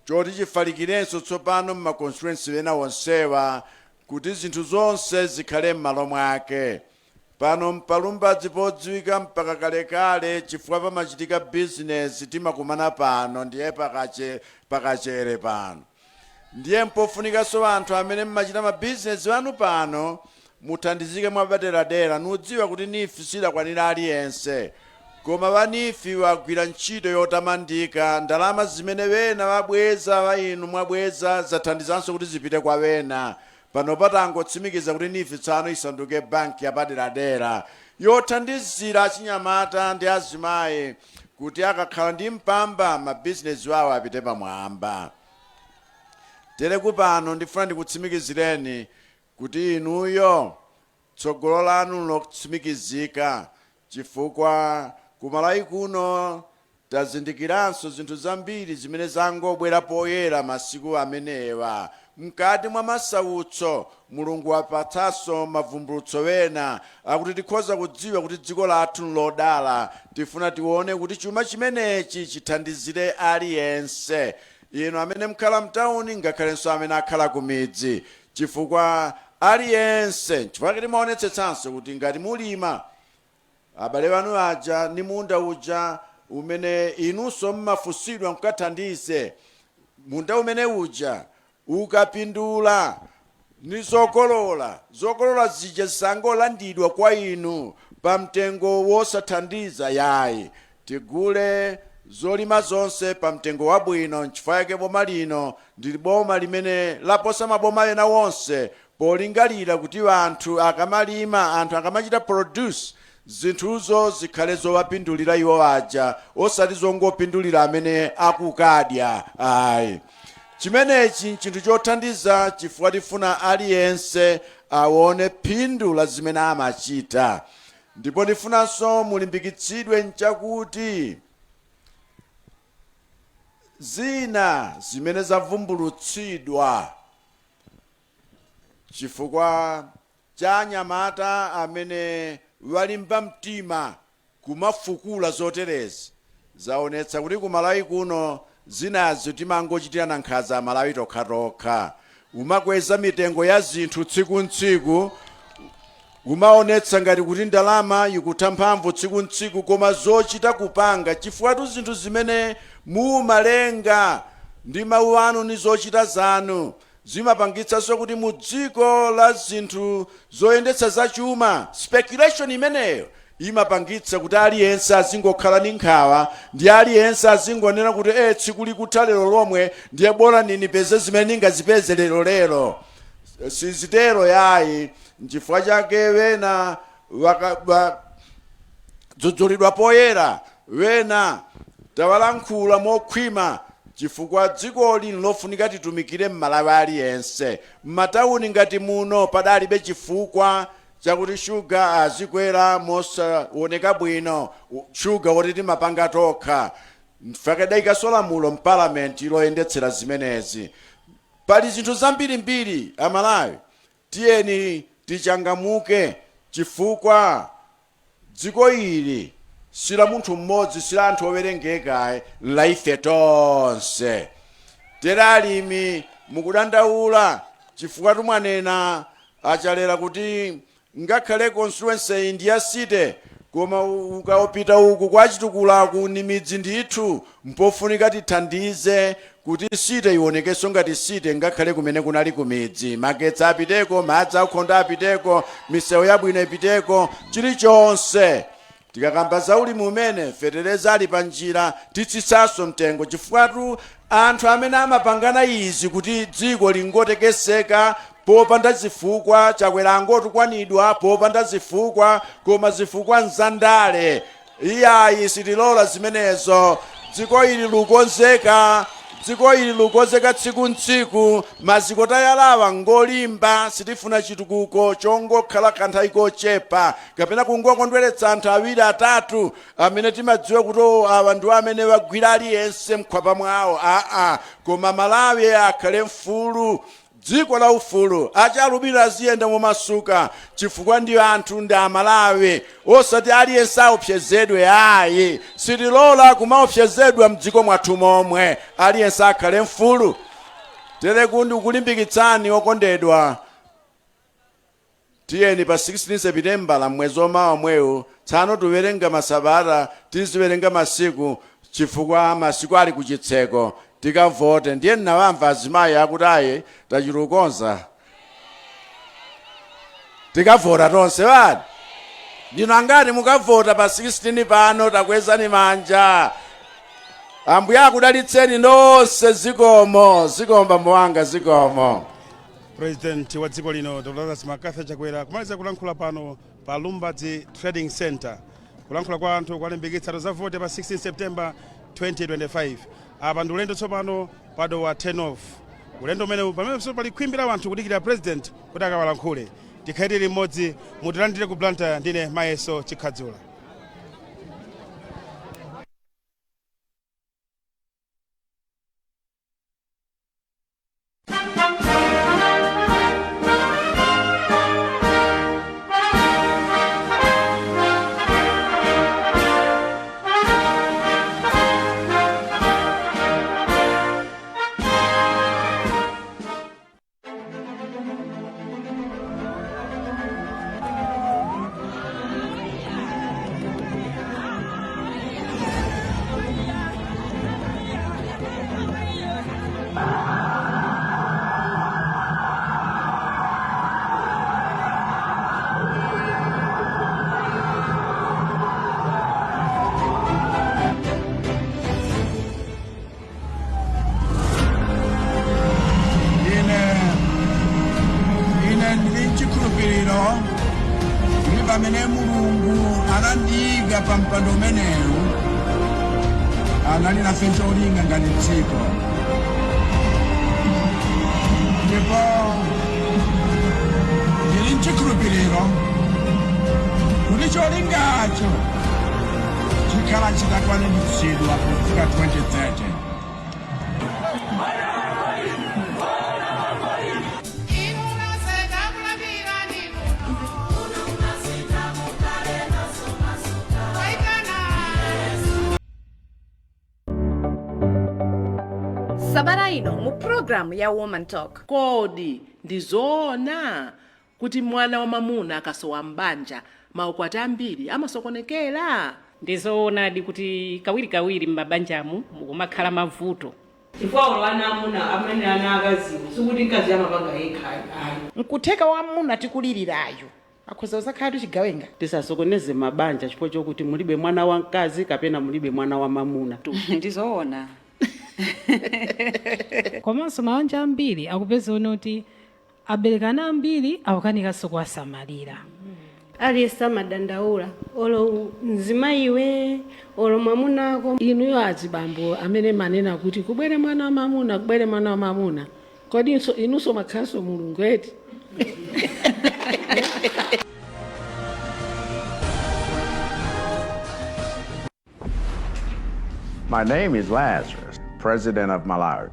choti chifalikirenso tsopano mma constituency ena onsewa, kuti zinthu zonse zikhale m'malo mwake. Pano mpalumbadzi podziwika mpaka kalekale, chifukwa pamachitika bizinesi, timakumana pano, ndiye pakachere pano. Ndiye mpofunikanso anthu amene mmachita mabizinesi anu pano muthandizike mwapaderadera. Nudziwa kuti NEEF sidakwanira aliyense, koma wa NEEF wagwira ntchito yotamandika. Ndalama zimene wena wabweza, wa inu mwabweza, zathandizanso kuti zipite kwa wena. Pano patangotsimikiza kuti NEEF tsano isanduke banki yapaderadera yothandizira achinyamata ndi azimayi kuti akakhala ndi mpamba mabizinesi wawo apite pamwamba. Tereku pano ndifuna ndikutsimikizireni kuti inuyo tsogolo lanu lotsimikizika, chifukwa kumalawi kuno tazindikiranso zinthu zambiri zimene zangobwera poyera masiku amenewa. Mkati mwa masautso Mulungu wapatsanso mavumbulutso wena akuti tikhoza kudziwa kuti dziko lathu nlodala. Tifuna tione kuti chuma chimenechi chithandizire aliyense, inu amene mkhala mtawuni ngakhalenso amene akhala ku midzi, chifukwa aliyense. Chifukwa timaonetsetsanso kuti ngati mulima, abale wanu aja ni munda uja umene inunso mmafunsidwa mukathandize, munda umene uja ukapindula ni zokolola, zokolola zija zisangolandidwa kwa inu pa mtengo wosathandiza yayi. Tigule zolima zonse pa mtengo wabwino. Nchifukwa yake boma lino ndi boma limene laposa maboma ena wonse polingalira kuti anthu akamalima, anthu akamachita produce zinthuzo, zikhale zowapindulira iwo aja, osati zongopindulira amene akukadya ayi. Chimenechi nchinthu chothandiza chifukwa tifuna aliyense aone phindu la zimene amachita. Ndipo ndifunanso mulimbikitsidwe nchakuti zina zimene zavumbulutsidwa chifukwa cha anyamata amene walimba mtima kumafukula zoterezi, zaonetsa kuti kumalawi kuno Zinazo timangochitirana nkhanza Amalawi tokhatokha. Umakweza mitengo ya zinthu tsiku ntsiku, umaonetsa ngati kuti ndalama ikutha mphamvu tsiku ntsiku, koma zochita kupanga, chifukwa zinthu zimene mumalenga ndi mawu anu ndi zochita zanu zimapangitsanso kuti mu dziko la zinthu zoyendetsa zachuma, speculation imeneyo imapangitsa kuti aliyense azingokhala ndi nkhawa, ndi aliyense azingonena kuti tsiku likutha lero lomwe, ndiye bora ninipeze zimene ningazipeze lero lero. Sizitero yayi. Nchifukwa chake wena dzudzulidwa poyera, wena tawalankhula mokhwima, chifukwa dzikoli lofunika titumikire Mmalawi aliyense. M'matawuni ngati muno padalibe chifukwa chakuti shuga azikwera mosaoneka bwino, shuga woti timapanga tokha. Mfakadaikaso lamulo mpalamenti loyendetsera zimenezi. Pali zinthu zambirimbiri. Amalawi, tiyeni tichangamuke, chifukwa dziko ili si la munthu mmodzi, si la anthu owerengeka, la ife tonse. Tere alimi mukudandaula chifukwa tumwanena achalera kuti ngakhale constituency iyi ndi ya city, koma ukaopita uku kwa Chitukulaku ni midzi ndithu. Mpofunika tithandize kuti city ionekenso ngati city ngakhale kumene kunali kumidzi. Magetsi apiteko, madzi aukhondo apiteko, misewu yabwino ipiteko, chilichonse. Tikakamba za ulimi umene fetereza ali pa njira, titsitsanso mtengo, chifukwa anthu amene amapangana izi kuti dziko lingotekeseka popanda zifukwa, Chakwera angotukwanidwa popanda zifukwa, koma zifukwa nzandale. Iyayi, sitilola zimenezo. Dziko ili lukonzeka, dziko ili lukonzeka tsiku ntsiku. Maziko tayalawa ngolimba. Sitifuna chitukuko chongokhala kanthawi kochepa kapena kungokondweretsa anthu awiri atatu amene timadziwa kuti awa ndiwo amene wagwira aliyense mkhwapa mwawo. Aa, koma Malawi akhale mfulu, dziko la ufulu. Achalubiro aziyenda momasuka chifukwa ndi anthu, ndi Amalawi, osati aliyense aopsezedwe ayi. Sitilola kumaopsezedwa mdziko mwathu momwe. Aliyense akhale mfulu. Tere kundi kulimbikitsani okondedwa, tiyeni pa 16 Sepitembala, mwezi omawa mwewu. Tsano tiwerenga masabata, tiziwerenga masiku, chifukwa masiku ali kuchitseko. Tikavote. Ndiye nnawamva azimayi akuti ayi, tachitukonza, tikavota tonse. Wani ndino angati mukavota pa 16 pano? Takwezani manja. Ambuye akudalitseni nonse. Zikomo, zikomo bambo wanga, zikomo. President wa dziko lino Dr Lazarus McCarthy Chakwera kumaliza kulankhula pano pa Lumbadzi Trading Center, kulankhula kwa anthu kuwalimbikitsa tozavote pa 16 September 2025. Apa ndi ulendo tsopano pa Dowa turn off, ulendo umene pamenenso pali khwimbi la anthu kudikira president kuti akawalankhule. Tikhale tili mmodzi. Mutilandire ku Blantyre, ndine Mayeso Chikhadzula. Ine ndili mchikhulupiriro kuti pamene Mulungu anandiyika pa mpando umenewu, anali nafe cholinga ngati dziko, ndipo ndili mchikhulupiriro kuti cholingacho chikhala chitakwaniritsidwa pofika 2030. Sabata ino mu programu ya Woman Talk. Kodi ndizoona kuti mwana wamamuna akasowa mbanja maukwati ambiri amasokonekera? Ndizoonadi kuti kawirikawiri m'mabanjamu mukumakhala mavuto. Chifukwa olo ana amuna amene ana akaziwo, sikuti mkazi amapanga yekha, ayi. Nkutheka wamuna tikulirirayo akhoza kuzakhala tuchigawenga. Tisasokoneze mabanja chifukwa chokuti mulibe mwana wamkazi kapena mulibe mwana wa mamuna. Ndizoona. Komanso mabanja ambiri akupeza kuti aberekana ambiri, akukanikanso kuwasamalira. Aliyense amadandaula, olo mzimayiwe olo mwamunako. Inuyo azibambo amene manena kuti kubwere mwana wa mamuna, kubwere mwana wa mamuna, kodinso inunso makhalanso Mulungu eti? My name is Lazarus, President of Malawi.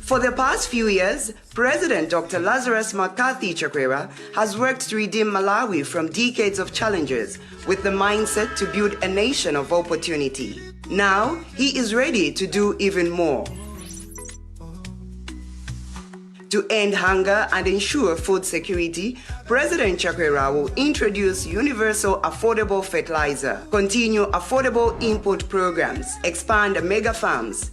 For the past few years, President Dr. Lazarus McCarthy Chakwera has worked to redeem Malawi from decades of challenges with the mindset to build a nation of opportunity. Now, he is ready to do even more. To end hunger and ensure food security, President Chakwera will introduce universal affordable fertilizer, continue affordable input programs, expand mega farms.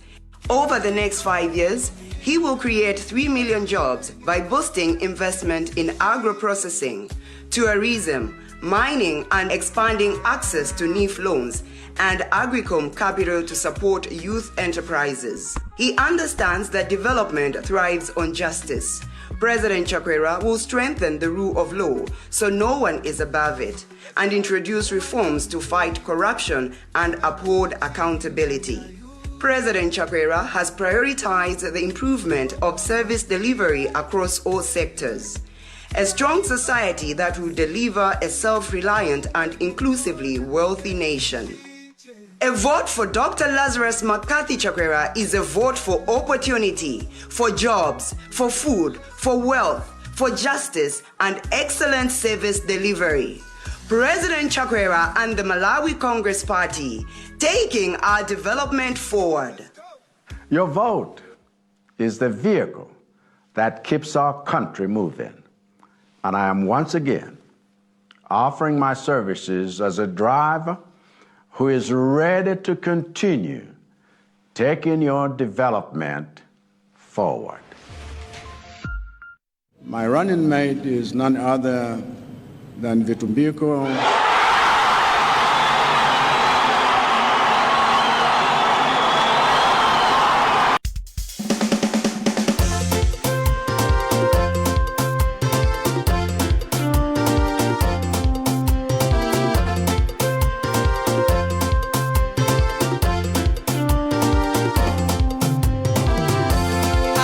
Over the next 5 years, he will create 3 million jobs by boosting investment in agro-processing, tourism, mining, and expanding access to NEEF loans and Agricom capital to support youth enterprises. He understands that development thrives on justice. President Chakwera will strengthen the rule of law so no one is above it and introduce reforms to fight corruption and uphold accountability. President Chakwera has prioritized the improvement of service delivery across all sectors. A strong society that will deliver a self reliant and inclusively wealthy nation. A vote for Dr. Lazarus McCarthy Chakwera is a vote for opportunity, for jobs, for food, for wealth, for justice, and excellent service delivery. President Chakwera and the Malawi Congress Party, taking our development forward. Your vote is the vehicle that keeps our country moving. And I am once again offering my services as a driver who is ready to continue taking your development forward. My running mate is none other than Vitumbiko.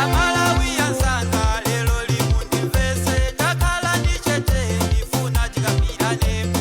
Amalawi anzanga, lero limundimvese. Takhala ndi chete, ndifuna tikambirane.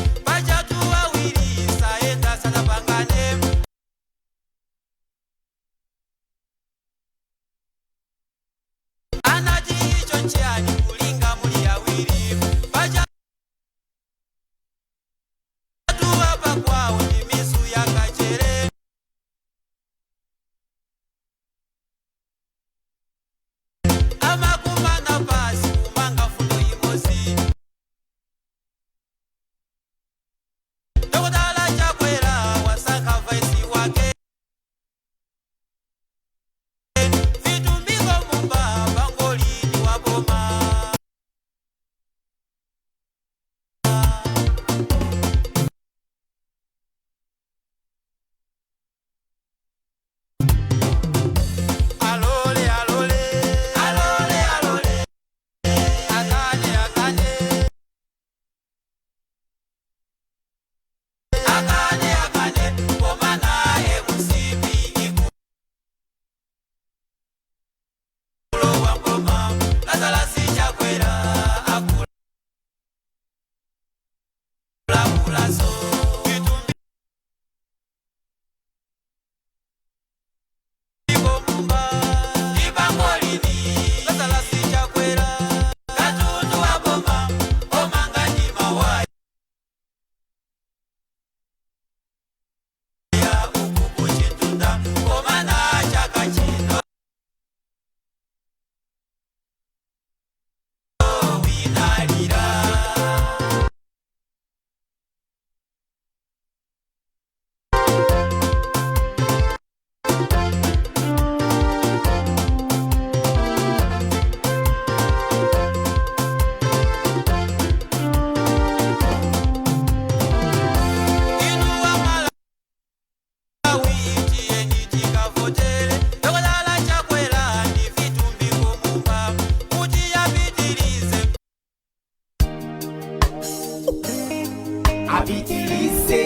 Apitilise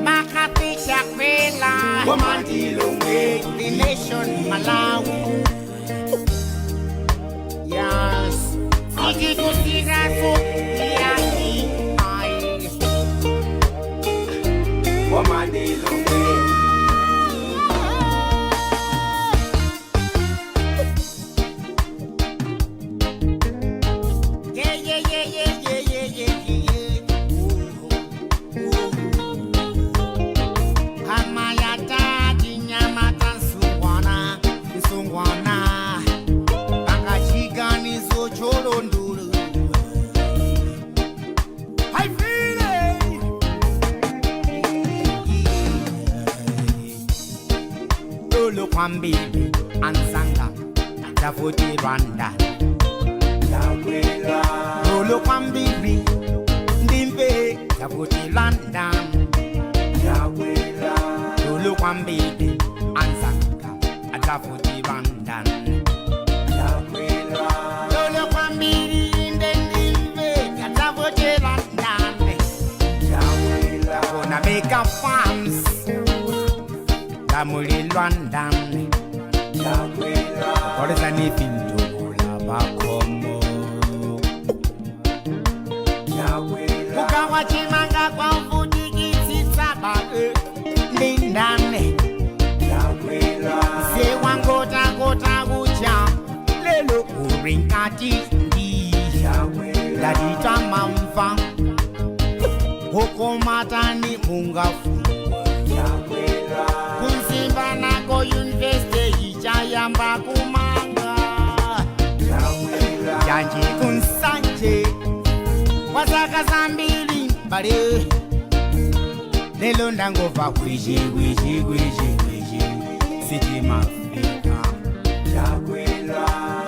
McCarthy Chakwera Wamandilongwe The nation Malawi. Yes. Sijikusigaso yaki ai. Wamandilongwe Yeah, yeah, yeah, yeah, yeah, yeah, yeah, yeah. Ooh, ooh. Amayata dinyamata nsungwana, nsungwana. Pangachiganizo cholondulu. I feel it. Lolo kwambili ansanga tafuti Rwanda. Lolo kwambili ndimve tafuti London. Lolo kwambili ansanga tafuti Rwanda. Lolo kwambili ndimve tafuti London. Gonna make a farms. Kamuli London. Koleza ni pinto bakomo. Kukawa chimanga kwa mvutikitsitsa bae lindane. Sewangota kota kucha lelo urinkati ndi. Dadita mamva. Hukumatani mungafu. Kunsimba nako university ichayamba kumanga. Janje kunsanje wasaka zambili mbale lelo ndangova kwiji kwiji kwiji kwiji sitimafika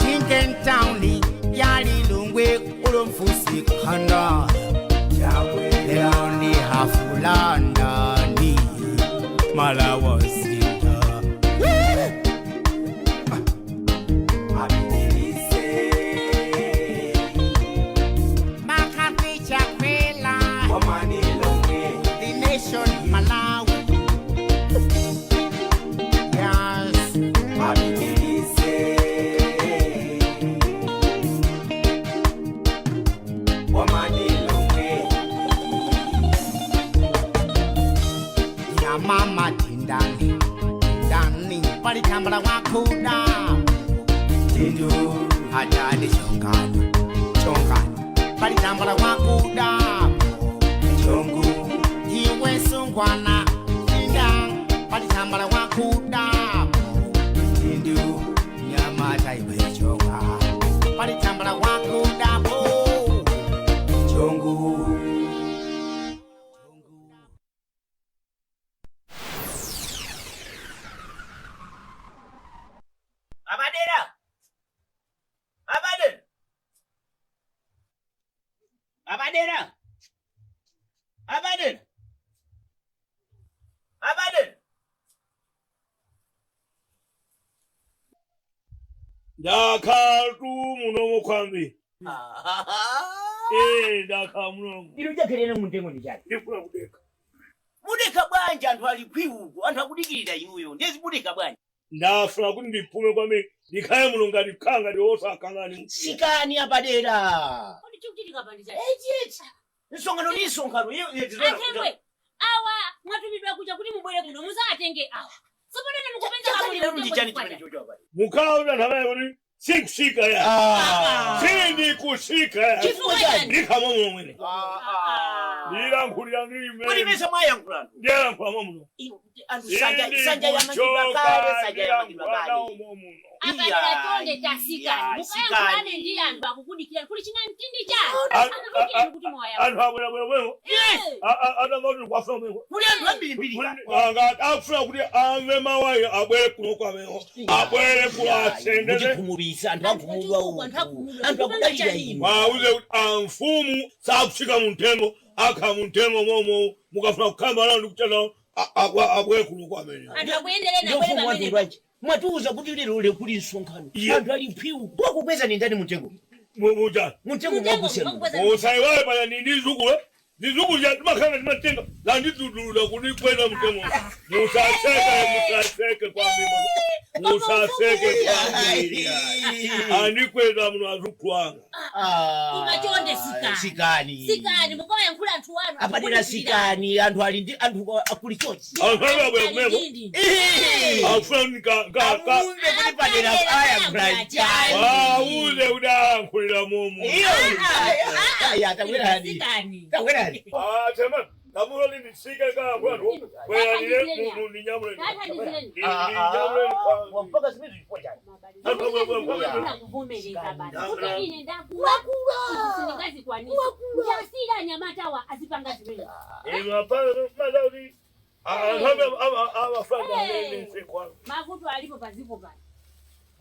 Lincoln Town yalilungwe ulomfusi khanda lelo ndi hafulandani malawasinda McCarthy Chakwera The nation Malawi. Yes. Ya mama tindani tindani palitambala wakuda tindu hatali chongani chongani palitambala wakuda chongu iwe sungwana tinda palitambala wakuda tindu nyama taiwe chonga palitambala wakuda po chongu. Abadera! Abadera! Abadera! Abadera! Abadera! Ndakhala muno mukwambi. Ndakhala muno. Ilo jakhelene muntengo ndi chani? Ndifuna kudeka. Mudeka bwanji anthu ali kwiuko, anthu akudikirira inuyo. Ndezi mudeka bwanji. Ndafuna kuti ndiphume kwami ndikhale muno ngati khanga ndi osakangani. Sikani apadera. Kodi chikuchitika pali chani? Echichi. Msonkhano ndi msonkhano. Akhemwe, awa mwatumidwa kuja kuti mubwere kuno muzatenge awa. Tsopano ine mukupeza Chakalira ndi chani chimene chocho apa. Mukhaona nthawi kuti sikusika ya. Sindikushika ya. Chifukwa chani? Ndikhala muno mwene. Ndilankhulira ndili mmene. Kodi mese mwayankhulana? Ndiyankhula muno. Anthu sanja yamangidwa kale, sanja yamangidwa kale. Apadera tonde tasikani. Mukayankhulane ndi anthu akukudikirani kuti china mtindi chani. Anakudikirani kuti mwaya. Anthu abwera bwera bwera. Adamati kwafuna mweko. Kuli anthu ambirimbiri. Akufuna kuti amve mawayi abwere kuno kwameho. Abwere kuno asendere. Muchikhumudwitsa anthu akhumudwa uku. Anthu akudalira inu. Wauze kuti amfumu sakutsika muntengo akha muntengo momo mukafuna kukhamba nawo ndikuchana abwere kuno kwamene. Anthu akuyendereni Ndiyo abwere mfumu pamene. wathu lwachi. Mwatiuza kuti lero ule kuli msonkhano. Anthu ali mphwiu. Wakukweza ni ndani muntengo? Muja. Mtengo mwakusema. Usaiwaye pala ni nizukule. Nizukule ya tumakanga timatenga. La nizudula kunikwenda mtengo. Musaseke, musaseke kwa mimi. Musaseke kwa mimi. Anikwenda mno azukwanga. Koma chonde sikani. Sikani. Sikani mukawayankhula anthu wanu. Apadera sikani anthu ali ndi anthu akuli chochi. Afunga kuti padera ayankhula chani. Auze udayankhulira mumu. Iyo. Aya tabwerani. Sikani. Tabwerani. Ah, chema. Lamulo lindisike ka kwanu. Kwera ni mu ni nyamule. Ni nyamule. Mpaka zimene zilipo chani. Kuvomereza basi. Kuti ine ndakula. Sindingazikwanisa. Ndasiyira anyamatawa azipanga zimene. Inu apana madaudi. Ama ama ama afanga ni kwa. Mavuto alipo pazipo pano.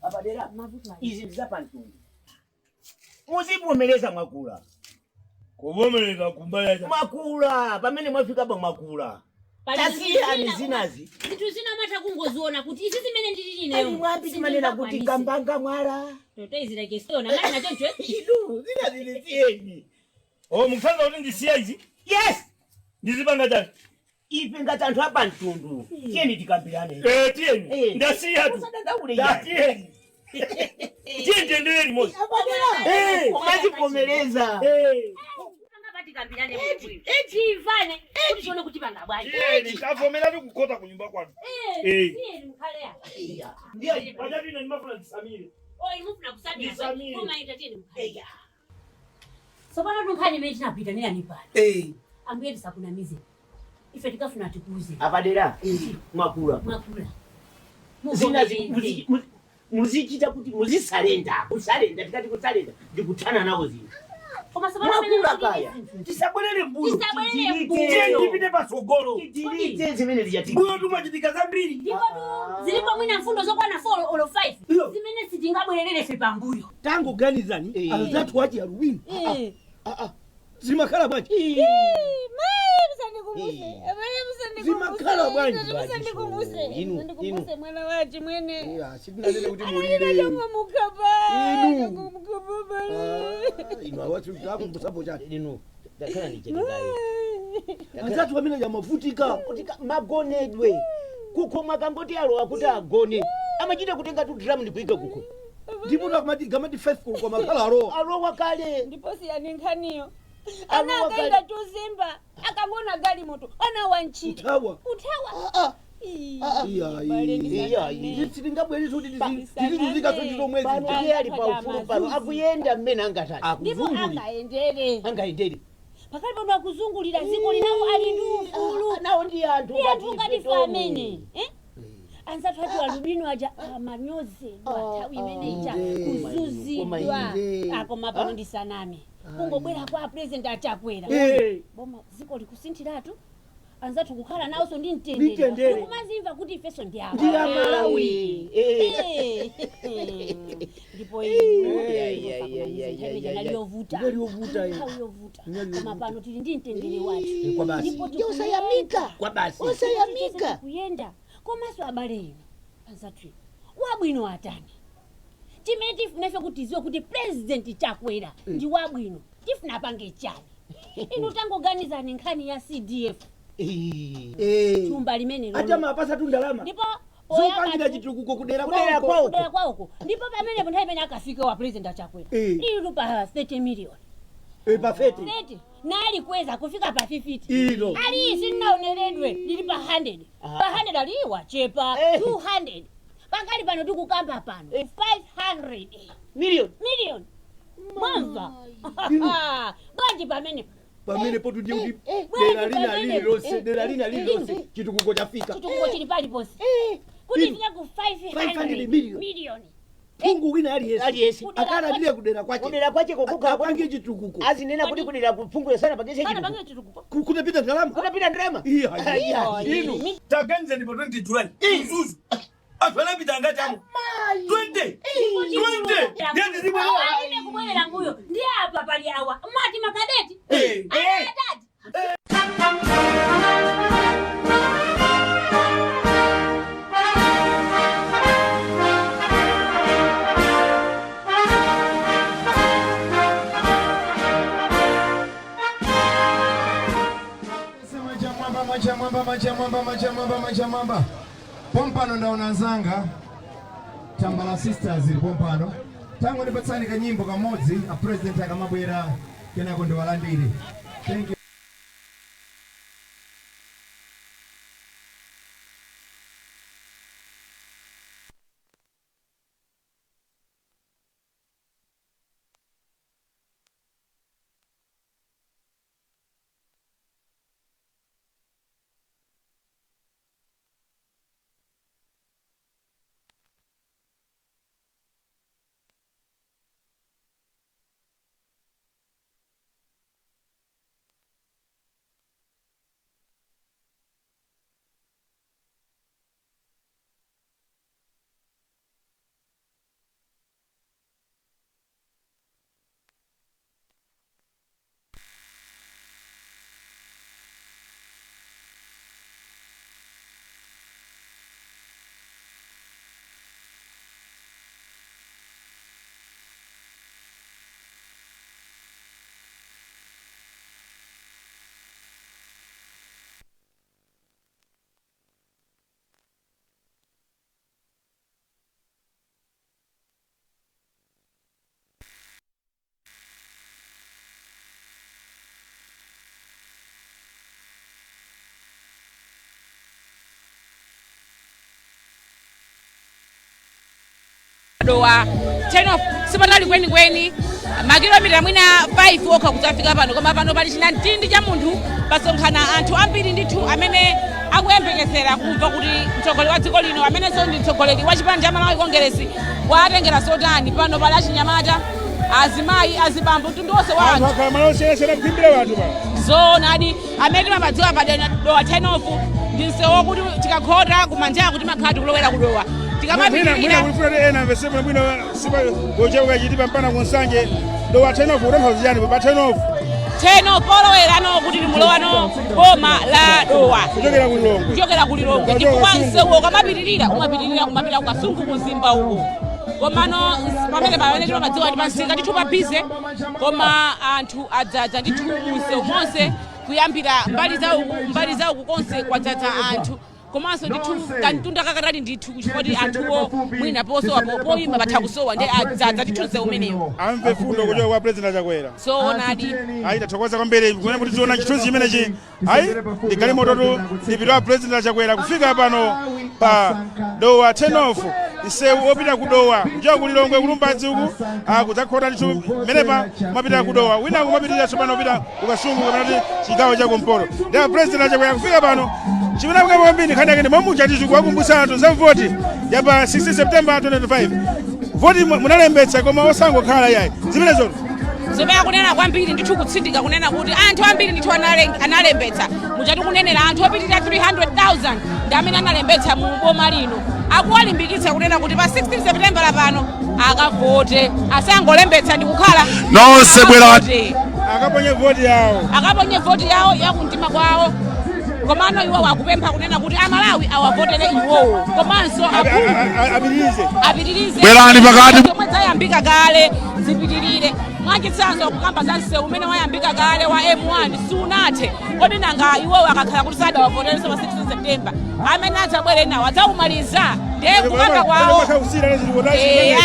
Apadera. Mavuto alipo. Izi ndizapamtundu. Muzivomereza mwakula. Kuvomereza kumbaya. Mwakula pamene mwafika pa mwakula. Tasiyani zinazi. Zinthu zina amatha kungoziona kuti izi zimene ndili ineyo. Ali mwambi timanena kuti kambanga mwala. Totoizira kesona mali nacho nchwe. Inu zinazi ndisiyeni. Oh, mufanga kuti ndisiya izi? Yes. Ndizipanga chani? Ife ngati anthu apamtundu. Tiyeni tikambirane. Eh, tiyeni. Ndasiya tu. Usadandaule. Ndasiyeni. Tiyeni tiendelee limodzi. Eh, umazivomereza. Eh. Tikambirane bwino. Timvane kuti tione kuti panga bwanji. Tiyeni tavomera tikukota kunyumba kwanu. Eh, tiyeni mukhale apa. Ndiye pachati ine ndimafuna ndisamire. Oh, inu mufuna kusamira. Ndisamire. Koma ita tiyeni mukhale. Tsopano tunkhani imene tinapita nani pano. Eh. Ambuye tisakunamize. Ife tikafuna tikuze. Apadera. Mwakula. Mwakula. Zinazi muzichita kuti muzisalenda. Kusalenda tikati kusalenda ndikuthana nawo zinthu. Koma tsopano pamene Mwakula kaya. Tisabwerere mbuyo. Tisabwerere mbuyo. Tiyeni tipite patsogolo. Titilite zimene zichatika. Mbuyo tumachitika zambiri. Ndipo tu zilipo mwina mfundo zokwana 4 olo 5 zimene sitingabwerere ife pambuyo. Tangoganizani anzathu achi aluwino. Eh. Zimakhala bwanji. Zimakhala bwanji. Musandikumbuse. Inu, Musandikumbuse mwana wachi mwene. Iya, sitinanene kuti mulire. Changomukapa. Inu. Changomukapa. Inu awathu takumbusapo chani. Inu ndakhala ndichitikayo. Anzathu amene yamavutika. Kutika magonedwe. Kukho mwakamboti alowa kuti agone. Amachita kutenga tu drum ndikuika kukho. Ndipo akamati gamati 5 koloko makhala alowa. Alowa kale. Ndipo siyani nkhaniyo. Ana Alowa akaenda kale. tuzimba akangona gali moto ana wanchi. Kuthawa. Kuthawa. Iya, sitingabwerere kuti tizizunzika sonchi zomwezi. Pano iye ali paufulu pano akuyenda mmene angatani. Ndipo angaendere. Angaendere. Pakali pano akuzungulira dziko linawo ali ndi ufulu. Nawo ndi anthu Ndi anthu ngati ngati ife ife tomwe. amene. Eh? Anzathu ati alubino aja amanyozedwa nthawi imene ija kuzuzidwa. Akoma pano ndisaname. Kungobwera kwa president achakwera. Eh. Boma dziko likusinthiratu. Anzathu kukhala nawonso ndi Ndi mtendere. mtendere. Kumazimva kuti ifenso ndi awa. Ndi Amalawi. Eh. Ndipo inu yovuta. Inali yovuta, eh. Nthawi yovuta. Inali Koma yovuta. pano tili ndi mtendere wathu. Kwa basi. Ndipo Osayamika. Kwa basi. Osayamika. kuyenda komanso abale inu anzathu inu wabwino atani timene tifunefe kuti tiziwe kuti president Chakwera ndi wabwino tifuna apange chani inu tangoganizani nkhani ya CDF Eh. thumba limene Ati amapasa tu ndalama. ndipo Zopangira chitukuko kudera Kudera kwako. kwako. kudera kwawoko ndipo pamenepo nthawi imene akafika wa president achakwera Eh. lili pa 30 million Eh, pa 30. 30 nalikweza kufika pa 50 Ilo. ali sinaoneredwe lili pa 100 pa 100 aliwa chepa 200 pakali pano tikukamba pano 500 Million. million mwamva bwanji pamene Pamene potu ndiye kuti Bwanji dera lina pamene. lililonse, dera lina lililonse chitukuko chafika. chitukuko chili paliponse kuti Inu. fika ku 500 500 million. million Phungu wina aliyense. Aliyense. Akalandire kudera kwache. Kudera kwache kokukhala Apange chitukuko. Azinena kuti kudera kuphungu sana pangese pana chitukuko. pange chitukuko Kutapita ndalama. Kutapita ndalama. Iya. Iya. Inu. Taganizani pa 20 July. Mzuzu. Anthu anapita angati amo? 20. 20. Ndiye ndizibwera. alibe kubwerera mbuyo ndi apa pali awa mati makadeti Eh. atati Manja mwamba, manja mwamba, manja mwamba, manja mwamba. Pompano ndaona anzanga Tambala Sisters ili pompano. Tangu nipatsani kanyimbo kamodzi a president akamabwera, kenako ndiwalandire. Thank you. Dowa turn off sipatali kwenikweni, makilomita mwina 5 okha kudzafika pano. Koma pano pali chinamtindi cha munthu, pasonkhana anthu ambiri ndithu amene akuyembekezera kumva kuti mtsogoleri wa dziko lino, amenenso ndi mtsogoleri wa chipani cha Malawi Congress, watengera zotani. Pano pali achinyamata, azimayi, azibambo, mtundu wonse wa anthu anthu. Akhala malo osiyanasiyana kuphimbira wanthu pano. Zoonadi, amene timapadziwa pa Dowa turn off ndi msewu wokuti tikakhota kumanjaku timakhala tikulowera kuDowa. Mwina Tikamapitirira kulifuna kuti ena amvetse bwino, sipa kucheuka Chitipa mpaka kuNsanje, Dowa turn off kutanthauza chani pa turn off? Turn off polowerano kuti limulowano boma la Dowa. Kuchokera ku Lilongwe. Kuchokera ku Lilongwe. Kuchokera Chifukwa Kasungu. msewu ukamapitirira umapitirira kumapita kuKasungu, kuMzimba uko. Komano pamene timapadziwa ndi pamsika ndithu, pa busy, koma anthu adzadza ndithu msewu monse, kuyambira mbali za uku, mbali za uku, konse kwadzaza anthu. Komanso ndithu kamtunda kakatali ndithu, chifukwa anthuwo mwina posowa poyima patha kusowa, ndi adzadza ndithu msewu umenewo. Amve fundo kuchoka kwa President Chakwera. Zoonadi. Ayi, tathokoza kwambiri kuona kuti tiona chithunzi chimenechi. Ayi, ndi galimototu ndipita President Chakwera kufika pano pa Dowa turn off, msewu wopita kuDowa kuchoka kuLilongwe, kuLumbadzi uku, kudzakhota ndithu menepa kumapita kuDowa, wina kumapitirira tsopano kupita kuKasungu kapena kuti chigawo chakumpoto. Ndi President Chakwera kufika pano. Chimene akukamba kwambiri nkhani yake ndi momwe ndithu kuwakumbutsa anthu za voti ya pa 16 September 2025. Voti munalembetsa, koma osangokhala yayi, zimenezo. Zomwe akunena kwambiri ndithu, kutsindika kunena kuti anthu ambiri ndithu analembetsa. Muchati kunenera anthu opitirira 300,000 ndi amene analembetsa mu boma lino. Akuwalimbikitsa kunena kuti pa 16 September lapano akavote, asangolembetsa ndi kukhala. Nonse bwera. Akavote. Akaponye voti yawo. Akaponye voti yawo yakumtima kwawo. Komano iwo akupempha kunena kuti Amalawi awavotere iwowo, komanso aphungu. Apitirize. Apitirize. Bwerani pakati. Zomwe zayambika kale zipitirire. Mwachitsanzo, kukamba za msewu umene wayambika kale wa M1, sunathe. Kodi nanga iwowo akakhala kuti sadawavoterenso pa 16 September, amene adzabwere nawo adzawumaliza? Ndiye kukamba kwawo. Eya.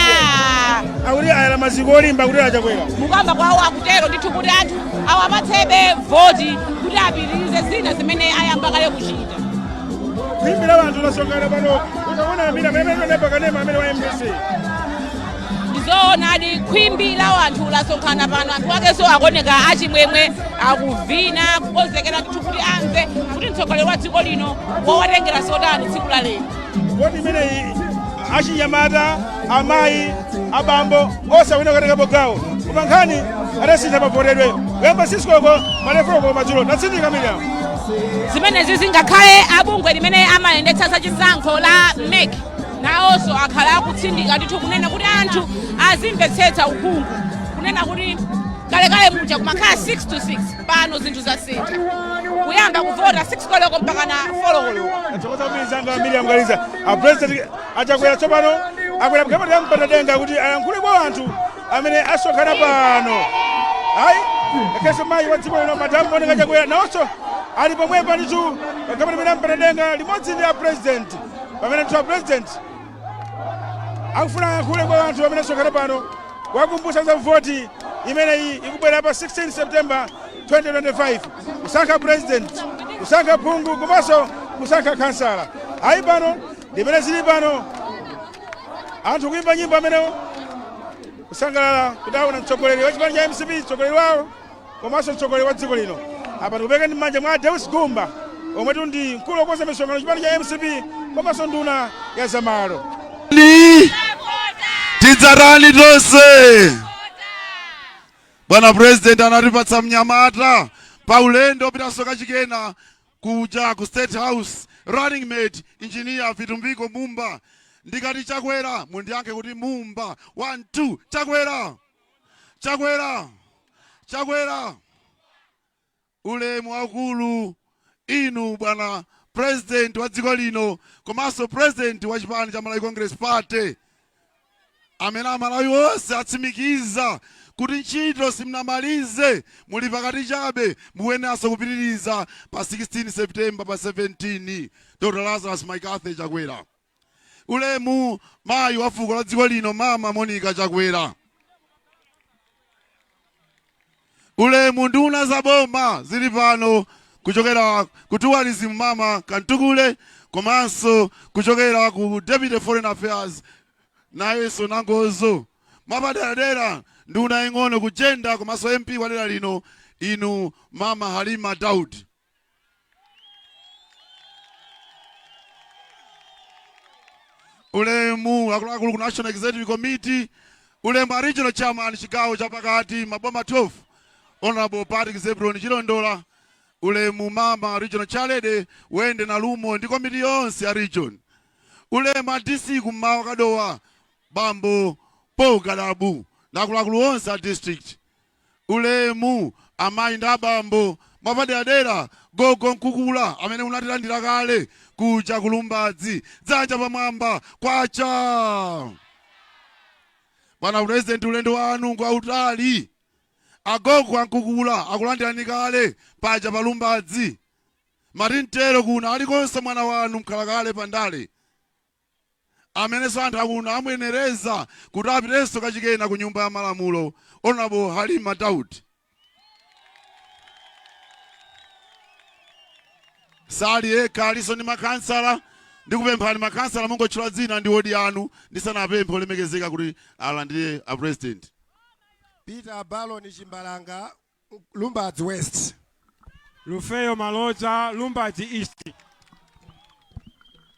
Akuti ayala maziko olimba kuti aChakwera. Mukamba kwawo akutero ndithu kuti anthu awapatsebe voti kuti apitirize zina zimene ayamba kale kuchita. Kuimbira anthu lasonkhana pano, ukaona amene amene pakanema amene wa MBC. Ndizoonadi, khwimbi la anthu lasonkhana pano. Anthu akenso akuoneka achimwemwe, akuvina, kukonzekera ndithu kuti amve kuti mtsogoleri wa dziko lino wawatengera zotani tsiku la lero. Voti imeneyi, achinyamata, amayi, abambo, osawina kukatengapo gawo. Koma nkhani adasintha mavotedwe kuyamba 6 koloko, 4 koloko madzulo. Tatsindika, Miriam. Zimenezi zingakhale abungwe limene amayendetsa zachisankho la MEC nawonso akhala akutsindika ndithu kunena kuti anthu azimvetsetsa uphungu, kunena kuti kalekale muja kumakhala 6 to 6, pano zinthu zasintha, kuyamba kuvota 6 koloko mpaka na 4 koloko. Tathokoza kwambiri zanga Miriam Kaliza. A President aChakwera tsopano akwera mgalimoto ya mpatadenga kuti ayankhule kwa anthu amene asonkhana pano. Ayi, ngakhalenso mayi wa dziko lino, Madamu Monica Chakwera, nawonso Ali pomwepa ndithu pagamene mene amperedenga limodzi ndi a president, pamene ndithu a president akufuna ayankhule kwa anthu amene asonkhana pano, kuwakumbutsa za voti imeneyi ikubwera pa 16 September 2025, kusankha president, kusankha phungu komanso kusankha khansala. Ayi, pano ndimene zili pano, anthu kuimba nyimbo amenewo, kusangalala kuti aona mtsogoleri wa chipani cha MCP, mtsogoleri wawo komanso mtsogoleri wa dziko lino. Apa tikupeka ndi m'manja mwa Deus Gumba, omwetu ndi mkulu wokonza misonkhano chipani cha MCP komanso nduna ya zamalo. Ni tidzatani tonse? Bwana President anatipatsa mnyamata pa ulendo opitanso kachikena kuja ku State House, running mate Engineer Vitumbiko Mumba. Ndikati Chakwera, mundiyankhe kuti Mumba. 1 2, Chakwera, Chakwera, Chakwera! Ulemu waukulu inu bwana President wa dziko lino komanso President wa chipani cha Malawi Congress Party, amene Amalawi onse atsimikiza kuti ntchito simunamalize, muli pakati chabe, mukuyeneranso kupitiriza pa 16 September, pa 17, Dr Lazarus McCarthy Chakwera. Ulemu mayi wa fuko la dziko lino, Mama Monica Chakwera. Ulemu nduna za boma zili pano, kuchokera ku tourism Mama Kantukule, komanso kuchokera ku deputy foreign affairs nayenso Nangozo. Mwapaderadera nduna ing'ono ku gender komanso MP wa dera lino, inu Mama Halima Daud. Ulemu akuluakulu ku National Executive Committee. Ulemu a regional chairman chigawo chapakati, maboma 12, Honorable Patrick Zebron Chilondola. Ulemu mama regional chairlady Wende Nalumo ndi komiti yonse ya region. Ulemu a DC kummawa kadowa, Bambo Paul Gadabu, ndi akuluakulu onse a district. Ulemu amayi ndi abambo, mwapaderadera Gogo Nkukula amene munatilandira kale kuja kulumbadzi. Dzanja pamwamba, kwacha! Bwana President, ulendo wanu ngwautali. Agogo ankukula akulandirani kale paja palumbadzi. Mati mtero kuno alikonse mwana wanu mkhalakale pandale, amenenso anthu akuno amuyenereza kuti apitenso kachikena ku Nyumba ya Malamulo, Honorable Halima Daud. Sali yekha, alinso ndi makhansala. Ndikupemphani makhansala, mungotchula dzina ndi wodi yanu ndisanapemphe olemekezeka kuti alandire a President. Peter Baloni Chimbalanga, Lumbadzi West. Lufeyo Maloza, Lumbadzi East.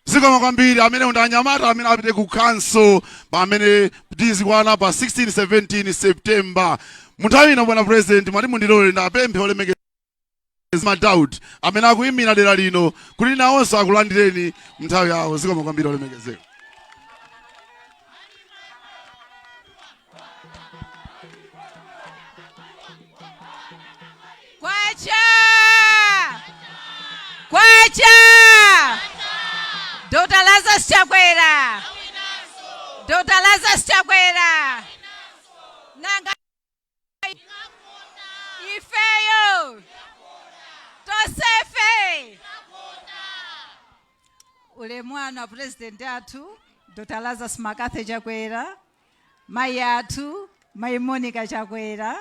Zikomo kwambiri. Amene ndi anyamata amene apite ku council pamene tizikwana pa 16 17 September. Munthawi ino, bwana President, mwati mundilole ndapemphe olemekeza Daud amene akuyimira dera lino kuti nawonso akulandireni mnthawi yawo. Zikomo kwambiri, olemekezeka. Kwacha! Kwacha! Dr. Lazarus Chakwera! Dr. Lazarus Chakwera! Nanga ifeyo tosefe. Ulemu wanu a President athu Dr. Lazarus McCarthy Chakwera, mayi athu Mayi Monica Chakwera,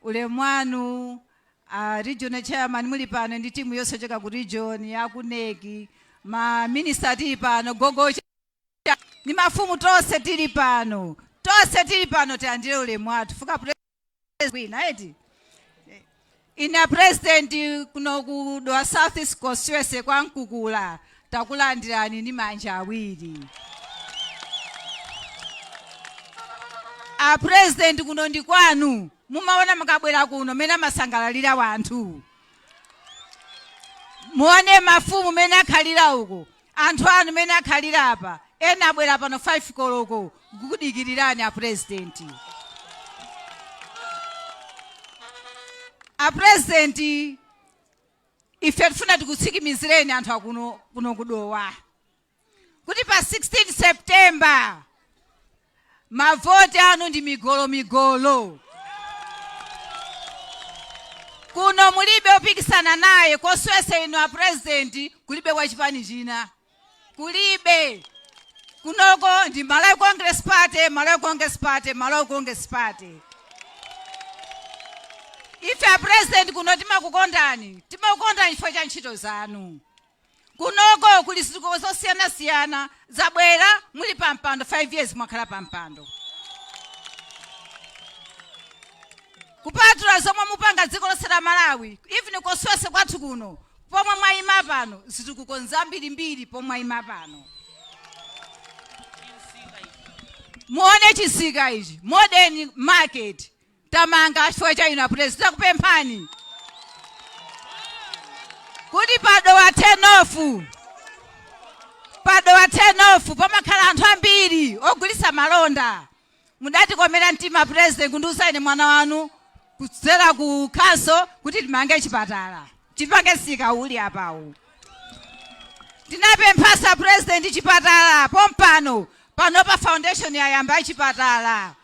ulemu wanu a regional chairman muli pano ndi timu yonse yochoka ku region ya ku NEC, ma minister tili pano, gogo ni mafumu tonse tili pano, tonse tili pano tilandire ulemu wathu fuka wina eti. Ina President kuno ku Dowa South East Constituency kwa Nkukula, takulandirani ndi manja awiri. A President, kuno ndi kwanu. Mumaona mukabwera kuno mene amasangalalira wanthu. Muone mafumu mene akhalira uko, anthu anu mene akhalira apa. Ena abwera pano 5 koloko kukudikirirani a President. A President, ife tifuna tikutsikimizireni anthu akuno kuno kudowa kuti pa 16 September mavoti anu ndi migolo migolo. Kuno mulibe opikisana naye koswese inu a president, kulibe wa chipani china, kulibe. Kunoko ndi Malawi Congress Party, Malawi Congress Party, Malawi Congress Party. Ife a president kuno timakukondani, timakukondani chifukwa cha ntchito zanu. Kunoko kuli zitukuko zosiyanasiyana zabwera muli pa mpando, 5 years mwakhala pa mpando. Kupatula zomwe mupanga dziko lonse la Malawi, even koswese kwathu kuno pomwe mwayima pano, zitukuko nzambirimbiri pomwe mwayima pano. Muone chisika ichi, modern market tamanga chifukwa cha inu a president. Takupemphani kuti padowa turn-off, padowa turn-off pamakhala anthu ambiri ogulitsa malonda. Mudatikomera mtima president kundiuza ine mwana wanu kudzera ku council kuti timange chipatala, tipange msika uli apawu. Tinapemphanso president chipatala pompano pano pa foundation yayamba chipatala.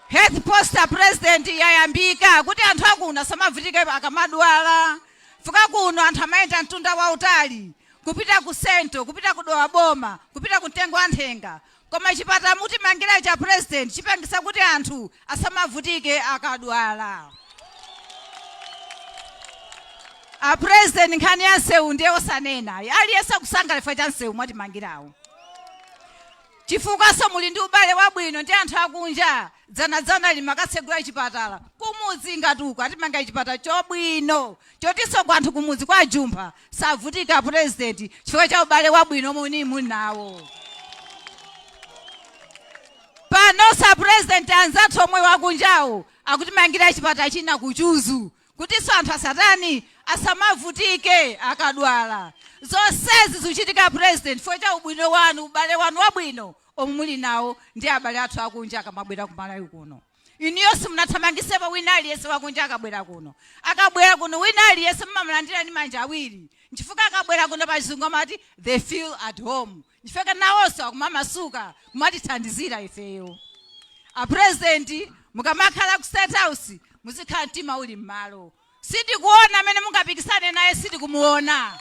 Health post a president yayambika kuti anthu akuno asamavutike akamadwala. Fika kuno anthu amayenda mtunda wautali kupita ku Central, kupita ku Dowa Boma, kupita ku Mtengo wa Nthenga. Koma chipatala mutimangira cha president chipangisa kuti anthu asamavutike akadwala. A president, nkhani ya msewu ndiye osanena. Aliyense akusangalala chifukwa cha msewu mwatimangirawo. Chifukwanso muli ndi ubale wabwino ndi anthu akunja, dzanadzanali makatsegula chipatala kumudzi ngati uku, atimanga chipatala chobwino chotinso kwa anthu kumudzi kwa Jumpha savutika president chifukwa cha ubale wabwino omwe muli nawo. Panonso a president anzathu omwe wakunjawo akutimangira chipatala china ku Chuzu kutinso anthu asatani, asamavutike akadwala. Zonsezi zikuchitika president chifukwa cha ubwino wanu, ubale wanu wabwino omwe muli nawo ndi abale athu akunja akamabwera ku Malawi kuno. Inuyo simunathamangisepo wina aliyense wakunja akabwera kuno. Akabwera kuno wina aliyense mumamulandira ndi manja awiri. Nchifukwa akabwera kuno pa chizungu amati they feel at home. Nchifukwa nawonso akumamasuka kumatithandizira ifeyo. A president, mukamakhala ku State House muzikhala mtima uli m'malo. Sindikuona amene mungapikisane naye, sindikumuona.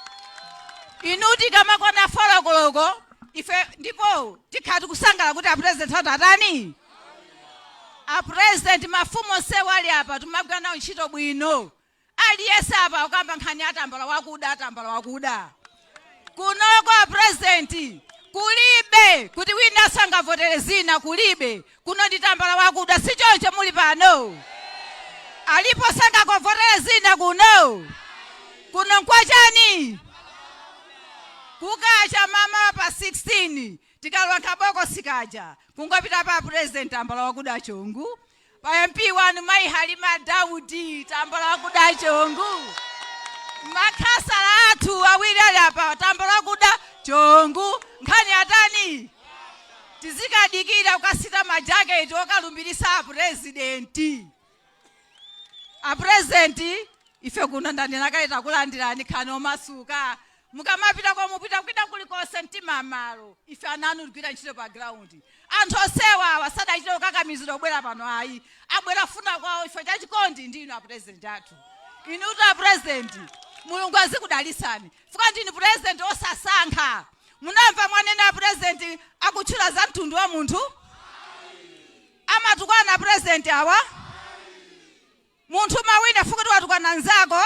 Inu tikamakwana folokoloko ife ndipo tikhala tikusangalala kuti a president athu atani? A president, mafumu onsewo ali apa timagwira nawo ntchito bwino. Aliyense apa akukamba nkhani ya tambala wakuda, tambala wakuda. Kunoko a president kulibe kuti wina sangavotere zina, kulibe. Kuno ndi tambala wakuda, si choncho muli pano? Alipo sangakavotere zina kuno? Kuno nkwachani? Kukacha mamawa pa 16 tikalowa nkabokosi kaja kungopita pa president tambala wakuda chongu, pa MP wanu Mayi Halima Daudi tambala wakuda chongu, makhansala athu awiri ali apa tambala wakuda chongu. Nkhani yatani? Tizikadikira kukasita majaketi okalumbirisa a president. A president, ife kuno ndanena kale takulandirani, khani omasuka. Mukamapita komwe mupita kwina kulikonse mtima m'malo. Ife ana anu tigwira ntchito pa ground. Anthu onsewa awa sadachite kukakamizidwa kubwera pano ayi. Abwera kufuna kwawo chifukwa cha chikondi ndi inu a president athu. Inutu a president, Mulungu azikudalitsani. Chifukwa ndinu president osasankha. Munamva mwanena a president akutchula za mtundu wa munthu? Amatukwana a president awa? Munthu umawina chifukwa kuti watukwana nzako?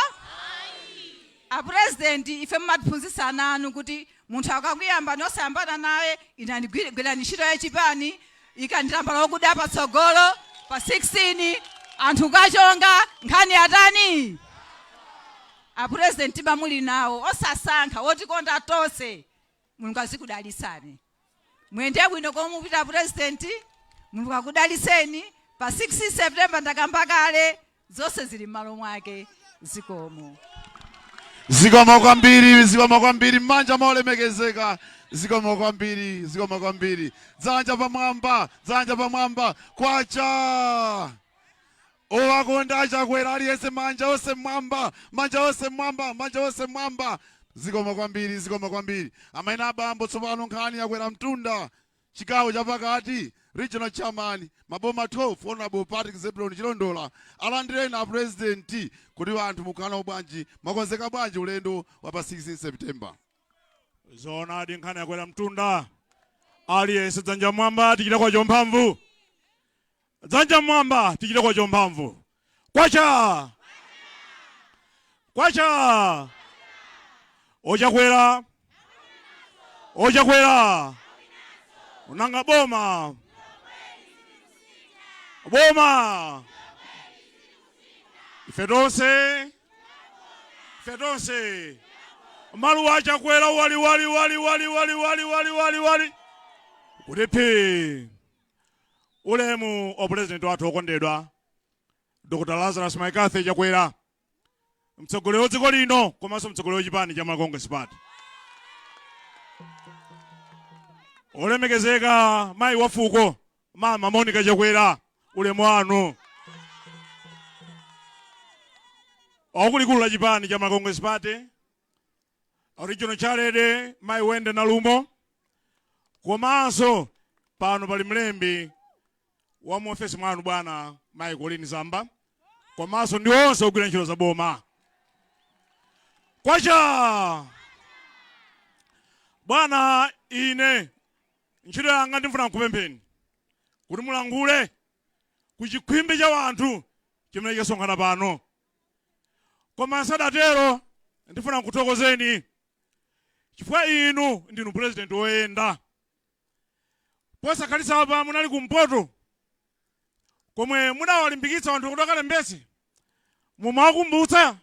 A president, ife mumatiphunzitsa ana anu kuti munthu akakuyambani osayambana naye, inani gwirani ntchito ya chipani, ikani tambala wakuda patsogolo pa 16 anthu kachonga nkhani yatani? A president mtima muli nawo osasankha, wotikonda tonse, Mulungu azikudalitsani. Muyende bwino komwe mupita president, Mulungu akudalitseni. Pa 16 September ndakamba kale, zonse zili m'malo mwake. Zikomo. Zikomo kwambiri, zikomo kwambiri, m'manja molemekezeka. Zikomo kwambiri, zikomo kwambiri. Dzanja pamwamba, dzanja pamwamba, kwacha. Owakonda achakwera aliyense manja onse mmwamba, manja onse mmwamba, manja onse mmwamba. Zikomo kwambiri, zikomo kwambiri. Amayi na abambo, tsopano nkhani yakwera mtunda. Chigawo chapakati, Regional Chairman maboma 12, Honorable Patrick Zebron Chilondola. Alandireni a President. Kuti anthu mukhala bwanji, mwakonzeka bwanji ulendo wa pa 16 September? Zoonadi, nkhani yakwera mtunda. Aliyense dzanja mwamba, tichite kwacho mphamvu. Dzanja mwamba, tichite kwacho mphamvu. Kwacha kwacha! Ochakwera, ochakwera, unanga boma boma. Ife tonse, ife tonse, maluwa achakwera wali wali wali wali wali wali wali wali wali kuti phi. Ulemu wa President wathu okondedwa Dr. Lazarus McCarthy Chakwera, mtsogoleri wa dziko lino komanso mtsogoleri wa chipani cha Malawi Congress Party, olemekezeka mayi wa fuko Mama Monica Chakwera, ulemu wanu. Wakulikulu la chipani cha Malawi Congress Party, Regional Chairlady mayi Wende Nalumo, komanso pano pali mlembi wa mu ofesi mwanu bwana mayi Colleen Zamba, komanso ndi onse ogwira ntchito za boma. Kwacha bwana! Ine ntchito yanga ndifuna nkupempheni kuti mulankhule ku chikhwimbi cha wanthu chimene chasonkhana pano, koma nsadatero ndifuna nkuthokozeni chifukwa inu ndinu President woyenda. Posakhalitsa apa munali kumpoto komwe mudawalimbikitsa anthu kuti akalembetse, mumawakumbutsa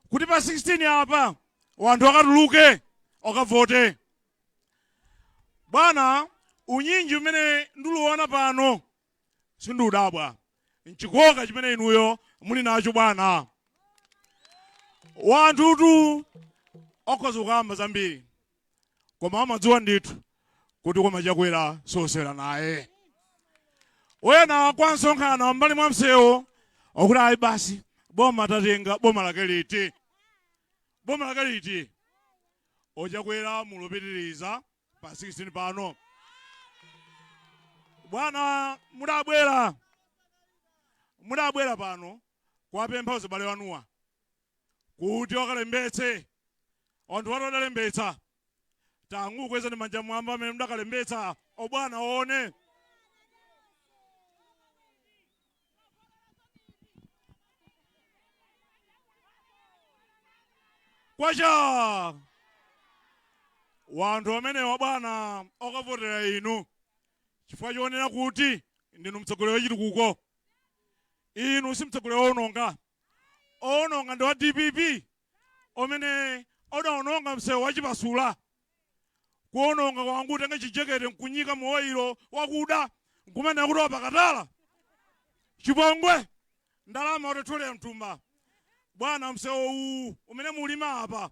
kuti pa 16 apa wanthu akatuluke akavote. Bwana, unyinji umene ndikuona pano sindudabwa, nchikoka chimene inuyo muli nacho bwana. Wanthutu okhoza kukamba zambiri, koma amadziwa ndithu kuti koma Chakwera sosera naye. Wena kwa msonkhano mbali mwa msewu okuti ayi basi, boma tatenga. Boma lake liti? Boma lake liti? Ochakwera mulupitiriza pa 16 pano bwana. Mudabwera pano kuwapempha azibale wanuwa kuti wakalembetse. Anthu watu adalembetsa, tangokwezani manja mwamba amene mudakalembetsa, obwana one. Kwacha! Wanthu amenewa bwana okavotera inu chifukwa chionera kuti ndinu mtsogoleri wachitukuko. Inu si mtsogoleri wowononga. Owononga ndi wa DPP omene odawononga msewu wachipasula, kuwononga kwangu utenga chijekete nkunyika mu oilo wakuda nkumanena kuti wapakatala chipongwe, ndalama otetolera mtumba. Bwana, msewu uwu umene mulima apa,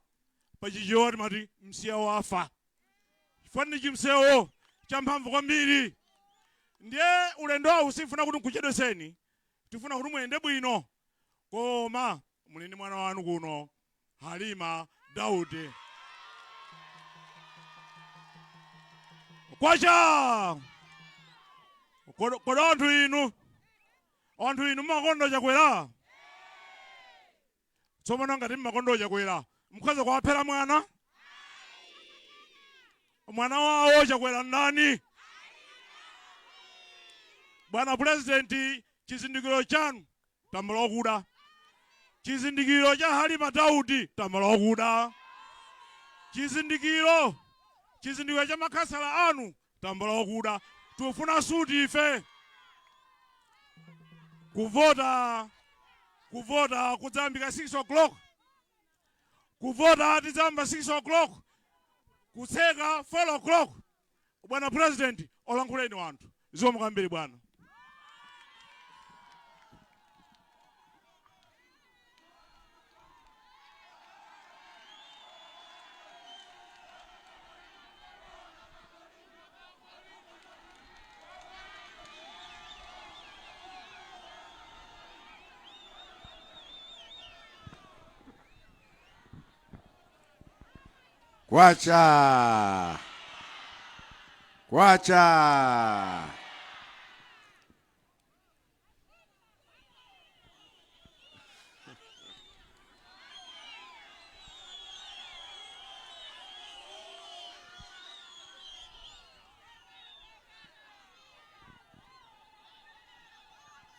pachichewa timati msiya wafa, chifukwa ndi chimsewu champhamvu kwambiri. Ndiye ulendo awu sifuna kuti nkuchedweseni, tifuna kuti muyende bwino, koma muli ndi mwana wanu kuno, Halima Daudi. Kwacha! Kodi anthu inu mmakonda Chakwera? Tsopano ngati mmakonda Chakwera, mukhoza kuwaphera mwana mwana wawo Chakwera ndani? Bwana Purezidenti, chizindikiro chanu tambala wakuda, chizindikiro cha Halima Daudi tambala wakuda, chizindikiro cha makhansala anu tambala wakuda. Tikufuna suti ife. Kuvota kudzayambika 6 o'clock. Kuvota tidzayamba 6 o'clock, kutseka 4 o'clock. Bwana President, olankhuleni wanthu. Zikomo kwambiri bwana. Kwacha kwacha!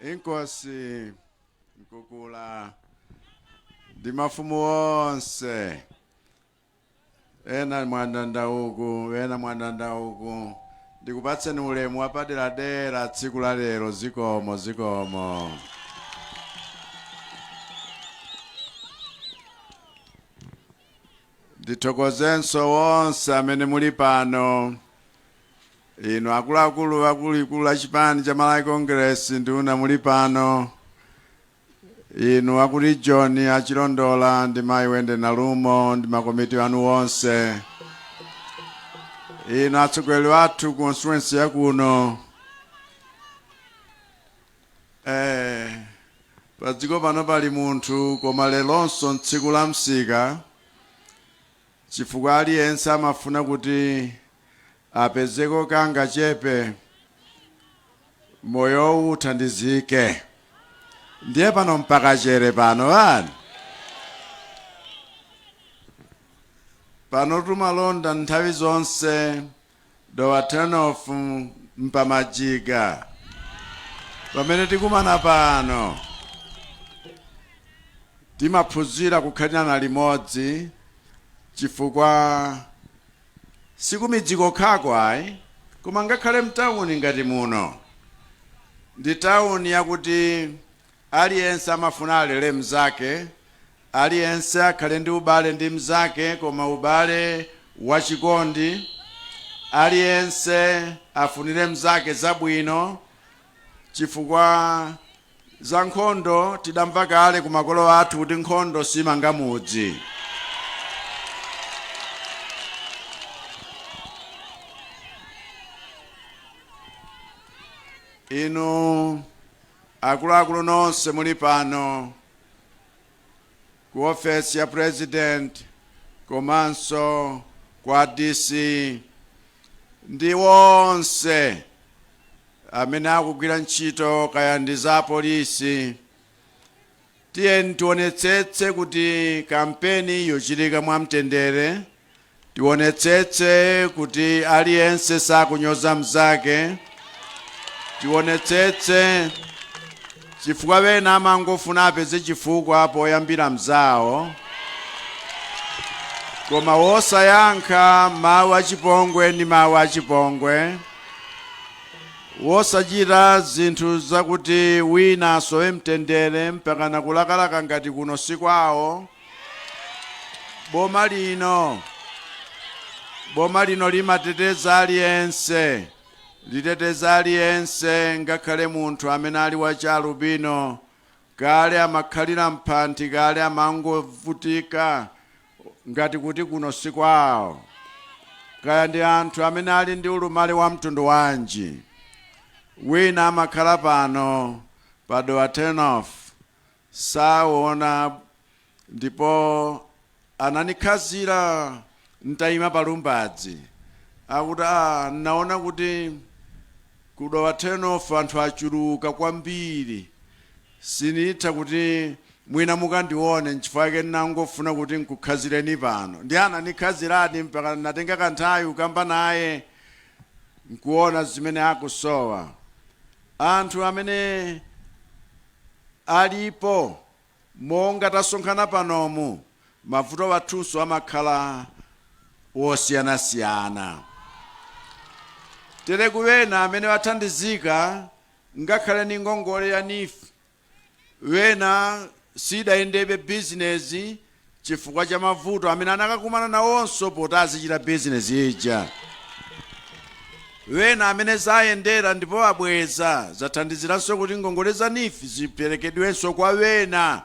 Inkosi Mkukula ndi mafumu onse, ena mwandanda uku, ena mwandanda uku, ndikupatseni ulemu wapaderadera tsiku la lero. Zikomo, zikomo. Ndithokozenso wonse amene muli pano, inu akuluakulu akuluakulu a chipani cha Malawi Congress, nduna muli pano, inu aku region achilondola ndi mayi Wende Nalumo ndi makomiti anu wonse, inu atsogoleri athu constituency yakuno. Pa dziko pano pali munthu, koma lelonso ntsiku la msika, chifukwa aliyense amafuna kuti apezeko kanga chepe, moyowu uthandizike. Ndiye pano mpaka chere pano ani pano tumalonda nthawi zonse. Dowa Turn-off mpamajiga pamene tikumana pano, timaphunzira kukhalirana limodzi, chifukwa sikumidzi kokhako ayi, koma ngakhale mtawuni ngati muno ndi tawuni yakuti aliyense amafuna alere mzake, aliyense akhale ndi ubale ndi mzake, koma ubale wachikondi, aliyense afunire mzake zabwino, chifukwa za nkhondo tidamva kale ku makolo athu kuti nkhondo simanga mudzi. Inu akuluakulu nonse muli pano ku ofesi ya President komanso kwa DC ndi wonse amene akugwira ntchito kaya ndi za polisi, tiyeni tionetsetse kuti kampeni yochitika mwamtendere, tionetsetse kuti aliyense sakunyoza mzake, tionetsetse chifukwa wena amangofuna apeze chifukwa poyambira mzawo, koma wosayankha mawu achipongwe ndi mawu achipongwe, wosachita zinthu zakuti wina asowe mtendere mpakana kulakalaka ngati kuno sikwawo. Boma lino limateteza aliyense, liteteza aliyense, ngakhale munthu amene ali wachalubino. Kale amakhalira mphanthi, kale amangovutika ngati kuti kuno sikwawo, kaya ndi anthu amene ali ndi ulumali wa mtundu wanji. Wina amakhala pano pa Dowa Turn-off, saona, ndipo ananikhazira ntayima pa Lumbadzi, akuti, "Ah, naona kuti ku Dowa Turn-off anthu achuluka kwambiri, sinitha kuti mwina mukandione, nchifukwa chake ndinangofuna kuti nkukhazireni pano." Ndi ananikhaziradi mpaka natenga kanthawi kukamba naye nkuona zimene akusowa. Anthu amene alipo monga tasonkhana panomu, mavuto athunso amakhala wosiyanasiyana. Tere kuwena amene wathandizika ngakhale ni ngongole ya NEEF, wena sidayendebe bizinesi chifukwa cha mavuto amene anakakumana nawonso poti azichita bizinesi ija. Wena amene zayendera ndipo abweza, zathandiziranso kuti ngongole za NEEF ziperekedwenso kwa wena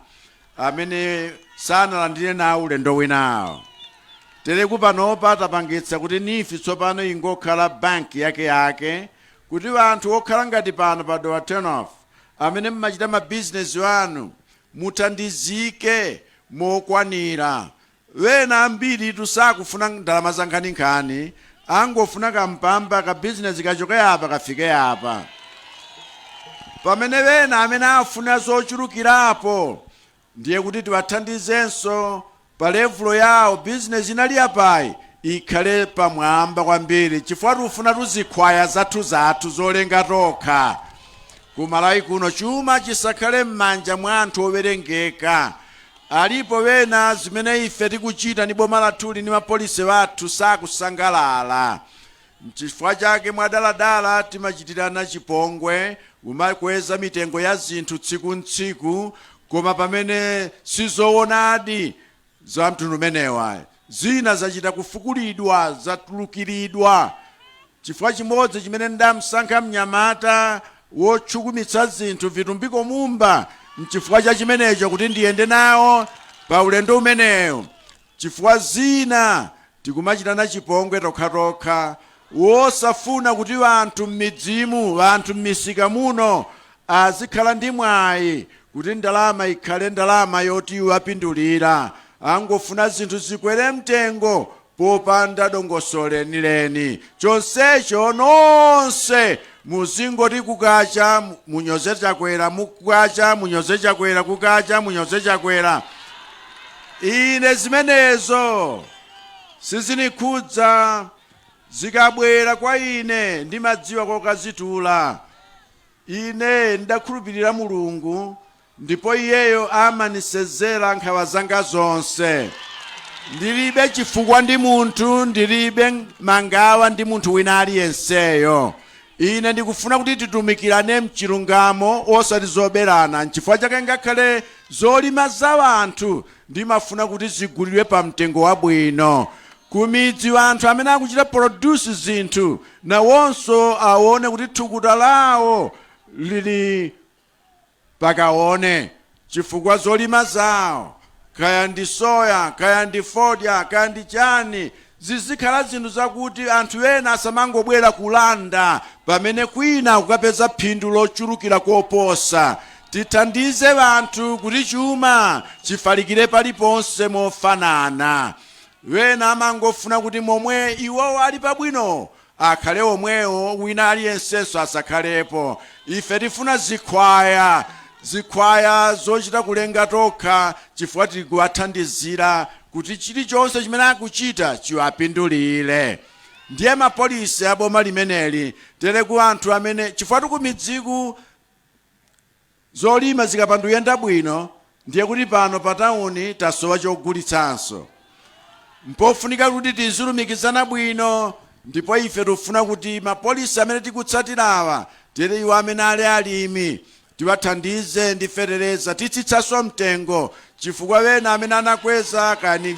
amene sanalandire nawo ulendo winawo. Tereku panopa tapangitsa kuti NEEF tsopano ingokhala banki yakeyake, kuti anthu okhala ngati pano pa Dowa Turn-off amene mmachita mabizinesi anu muthandizike mokwanira. Wena ambiri tusakufuna ndalama za nkhaninkhani, angofuna kampamba ka bizinesi kachoke apa kafike apa, pamene wena amene afuna zochulukirapo ndiye kuti tiwathandizenso pa level yawo, bizinesi inali apayi ikhale pamwamba kwambiri, chifukwa tikufuna tuzikhwaya zathu zathu zolenga tokha. Ku Malawi kuno chuma chisakhale m'manja mwa anthu owerengeka. Alipo wena zimene ife tikuchita ndi boma lathuli ndi ma policy wathu sakusangalala. Nchifukwa chake mwadaladala timachitirana chipongwe, kumakweza mitengo ya zinthu tsiku ntsiku, koma pamene sizoonadi za mtundu umenewa. Zina zachita kufukulidwa, zatulukiridwa. Chifukwa chimodzi chimene ndamsankha mnyamata wotchukumitsa zinthu Vitumbiko Mumba nchifukwa cha chimenecho, kuti ndiyende nawo pa ulendo umenewu, chifukwa zina tikumachitana chipongwe tokhatokha, wosafuna kuti anthu m'midzimu, anthu m'misika muno azikhala ndi mwayi kuti ndalama ikhale ndalama yoti iwapindulira. Angofuna zinthu zikwere mtengo popanda dongosolo lenileni. Chonsecho nonse muzingoti kukacha munyoze Chakwera, mukacha munyoze Chakwera, kukacha munyoze Chakwera. Ine zimenezo sizinikhudza. Zikabwera kwa ine ndimadziwa kokazitula. Ine ndakhulupirira Mulungu ndipo iyeyo amanisezera nkhawa zanga zonse. Ndilibe chifukwa ndi munthu, ndilibe mangawa ndi munthu wina aliyenseyo. Ine ndikufuna kuti titumikirane mchilungamo, osati zoberana. Nchifukwa chake ngakhale zolima za anthu ndimafuna kuti zigulidwe pa mtengo wabwino. Kumidzi anthu amene akuchita produce zinthu nawonso aone kuti thukuta lawo lili pakaone, chifukwa zolima zawo, kaya ndi soya, kaya ndi fodya, kaya ndi chani, zizikhala zinthu zakuti anthu ena asamangobwera kulanda pamene kwina kukapeza phindu lochulukira koposa. Tithandize anthu kuti chuma chifalikire paliponse mofanana. Wena amangofuna kuti momwe iwowo ali pabwino akhale omwewo, wina aliyensenso asakhalepo. Ife tifuna zikhwaya, zikhwaya zochita kulenga tokha, chifukwa tikuwathandizira kuti chilichonse chimene akuchita chiwapindulire. Ndiye ma policy a boma limeneli tere ku anthu amene, chifukwa tikumidziku zolima zikapanda kuyenda bwino, ndiye kuti pano pa tawuni tasowa chogulitsanso. Mpofunika kuti tizilumikizana bwino, ndipo ife tikufuna kuti ma policy amene tikutsatirawa, tere iwo amene ali alimi tiwathandize ndi fetereza, titsitsanso mtengo, chifukwa wena amene anakweza kani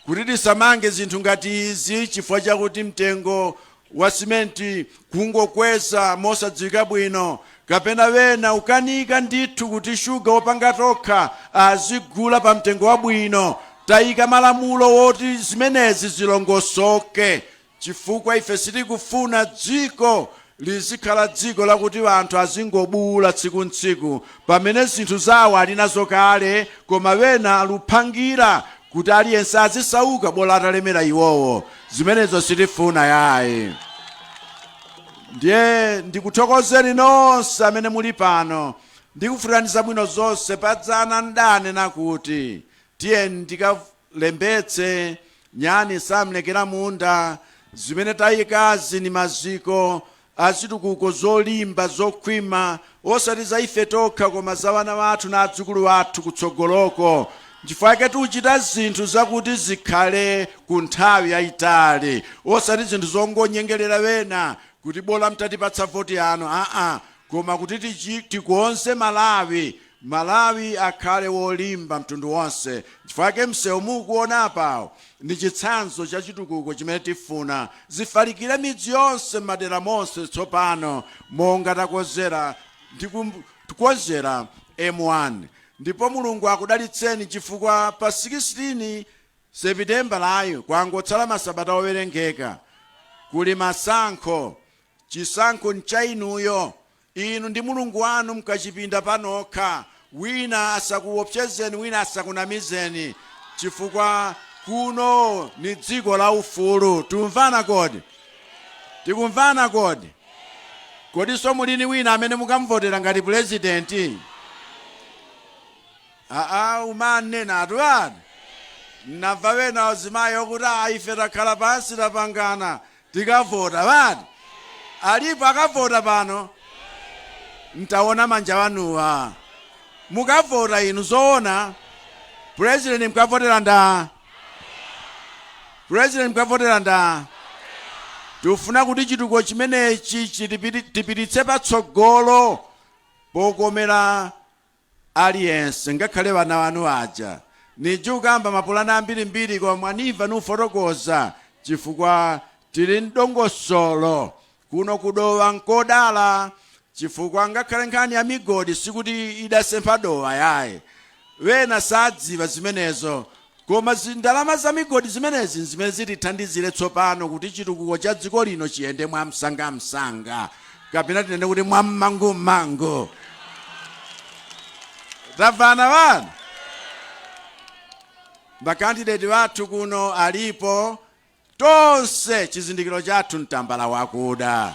kuti tisamange zinthu ngati izi chifukwa chakuti mtengo wa simenti kungokweza mosadziwika bwino, kapena wena ukanika ndithu kuti shuga wopanga tokha azigula pa mtengo wabwino. Tayika malamulo woti zimenezi zilongosoke, chifukwa ife sitikufuna dziko lizikhala dziko lakuti anthu azingobuwula tsiku ntsiku pamene zinthu zawo ali nazo kale, koma wena aluphangira kuti aliyense azisauka bola atalemera iwowo. Zimenezo sitifuna yayi. Ndiye ndikuthokozeni nonse amene muli pano, ndikufunirani zabwino zonse. Padzana ndanena kuti tiyeni tikalembetse, nyani samlekera munda. Zimene tayikazi ni maziko azitukuko zolimba zokhwima, osati za ife tokha koma za wana wathu na adzukulu athu kutsogoloko. Nchifukwa chake tikuchita zinthu zakuti zikhale ku nthawi yayitali, osati zinthu zongonyengerera wena kuti bola mtatipatsa voti yanu, aa, koma kuti tikonze Malawi, Malawi akhale wolimba mtundu wonse. Nchifukwa chake msewu mukuona apawo ndi chitsanzo cha chitukuko chimene tifuna zifalikire midzi yonse m'madera monse tsopano, monga takonzera ndi kukonzera M1. Ndipo Mulungu akudalitseni, chifukwa pa 16 September layo, kwangotsala masabata owerengeka, kuli masankho. Chisankho ncha inuyo, inu ndi Mulungu wanu mkachipinda panokha. Wina asakuopsezeni, wina asakunamizeni, chifukwa kuno ni dziko la ufulu. Tumvana kodi? Tikumvana kodi? Kodi mulini wina amene mukamvotera ngati purezidenti? Aa, umanena atu ati namva wena azimayi okuti a ife takhala pansi tapangana tikavota. Vati alipo akavota pano? Ntaona manja wanuwa. Mukavota inu zoona? President mukavotera nda? President mukavotera nda? Tifuna kuti chitukuko chimenechi tipititse patsogolo pokomera aliyense, ngakhale vana vanu aja. Nijukamba mapulani ambirimbiri, koma mwanimva nufotokoza, chifukwa tili mdongosolo kuno. Kudowa nkodala, chifukwa ngakhale nkhani ya migodi sikuti idasempha Dowa yayi. Wena sadziwa zimenezo, koma zindalama za migodi zimenezi zimene zitithandizire tsopano kuti chitukuko cha dziko lino chiyende mwamsangamsanga, kapena tinene kuti mwammangumangu. Tamvana vana? Makandidate wathu kuno alipo tonse, chizindikiro chathu mtambala wakuda.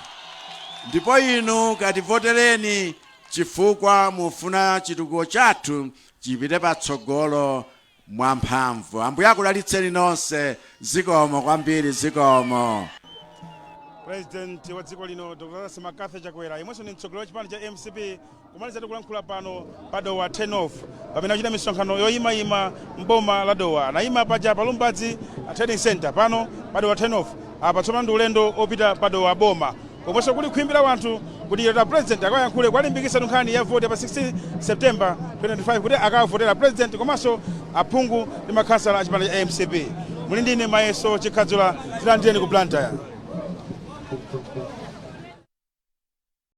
Ndipo inu kativotereni, chifukwa mufuna chitukuko chathu chipite patsogolo mwamphamvu. Ambuye akudalitseni nonse. Zikomo kwambiri, zikomo. President wa dziko lino Dr Lazarus McCarthy Chakwera, yemwenso ndi mtsogoleri wa chipani cha MCP, kumaliza tikulankhula pano pa Dowa 10 off, pamene akuchita misonkhano yoyimayima mboma la Dowa. Anayima paja pa Lumbadzi Trading Center, pano pa Dowa 10 off. Apa tsopano ndi ulendo opita pa Dowa boma, komwenso kuli khwimbi la wanthu kuti leta president akayankhule kuwalimbikitsa nkhani ya voti pa 16 September 2025, kuti akavotera president komanso aphungu ndi makhansala a chipani cha MCP. Muli ndine Mayeso Chikhadzula. Tilandireni ku Blantyre.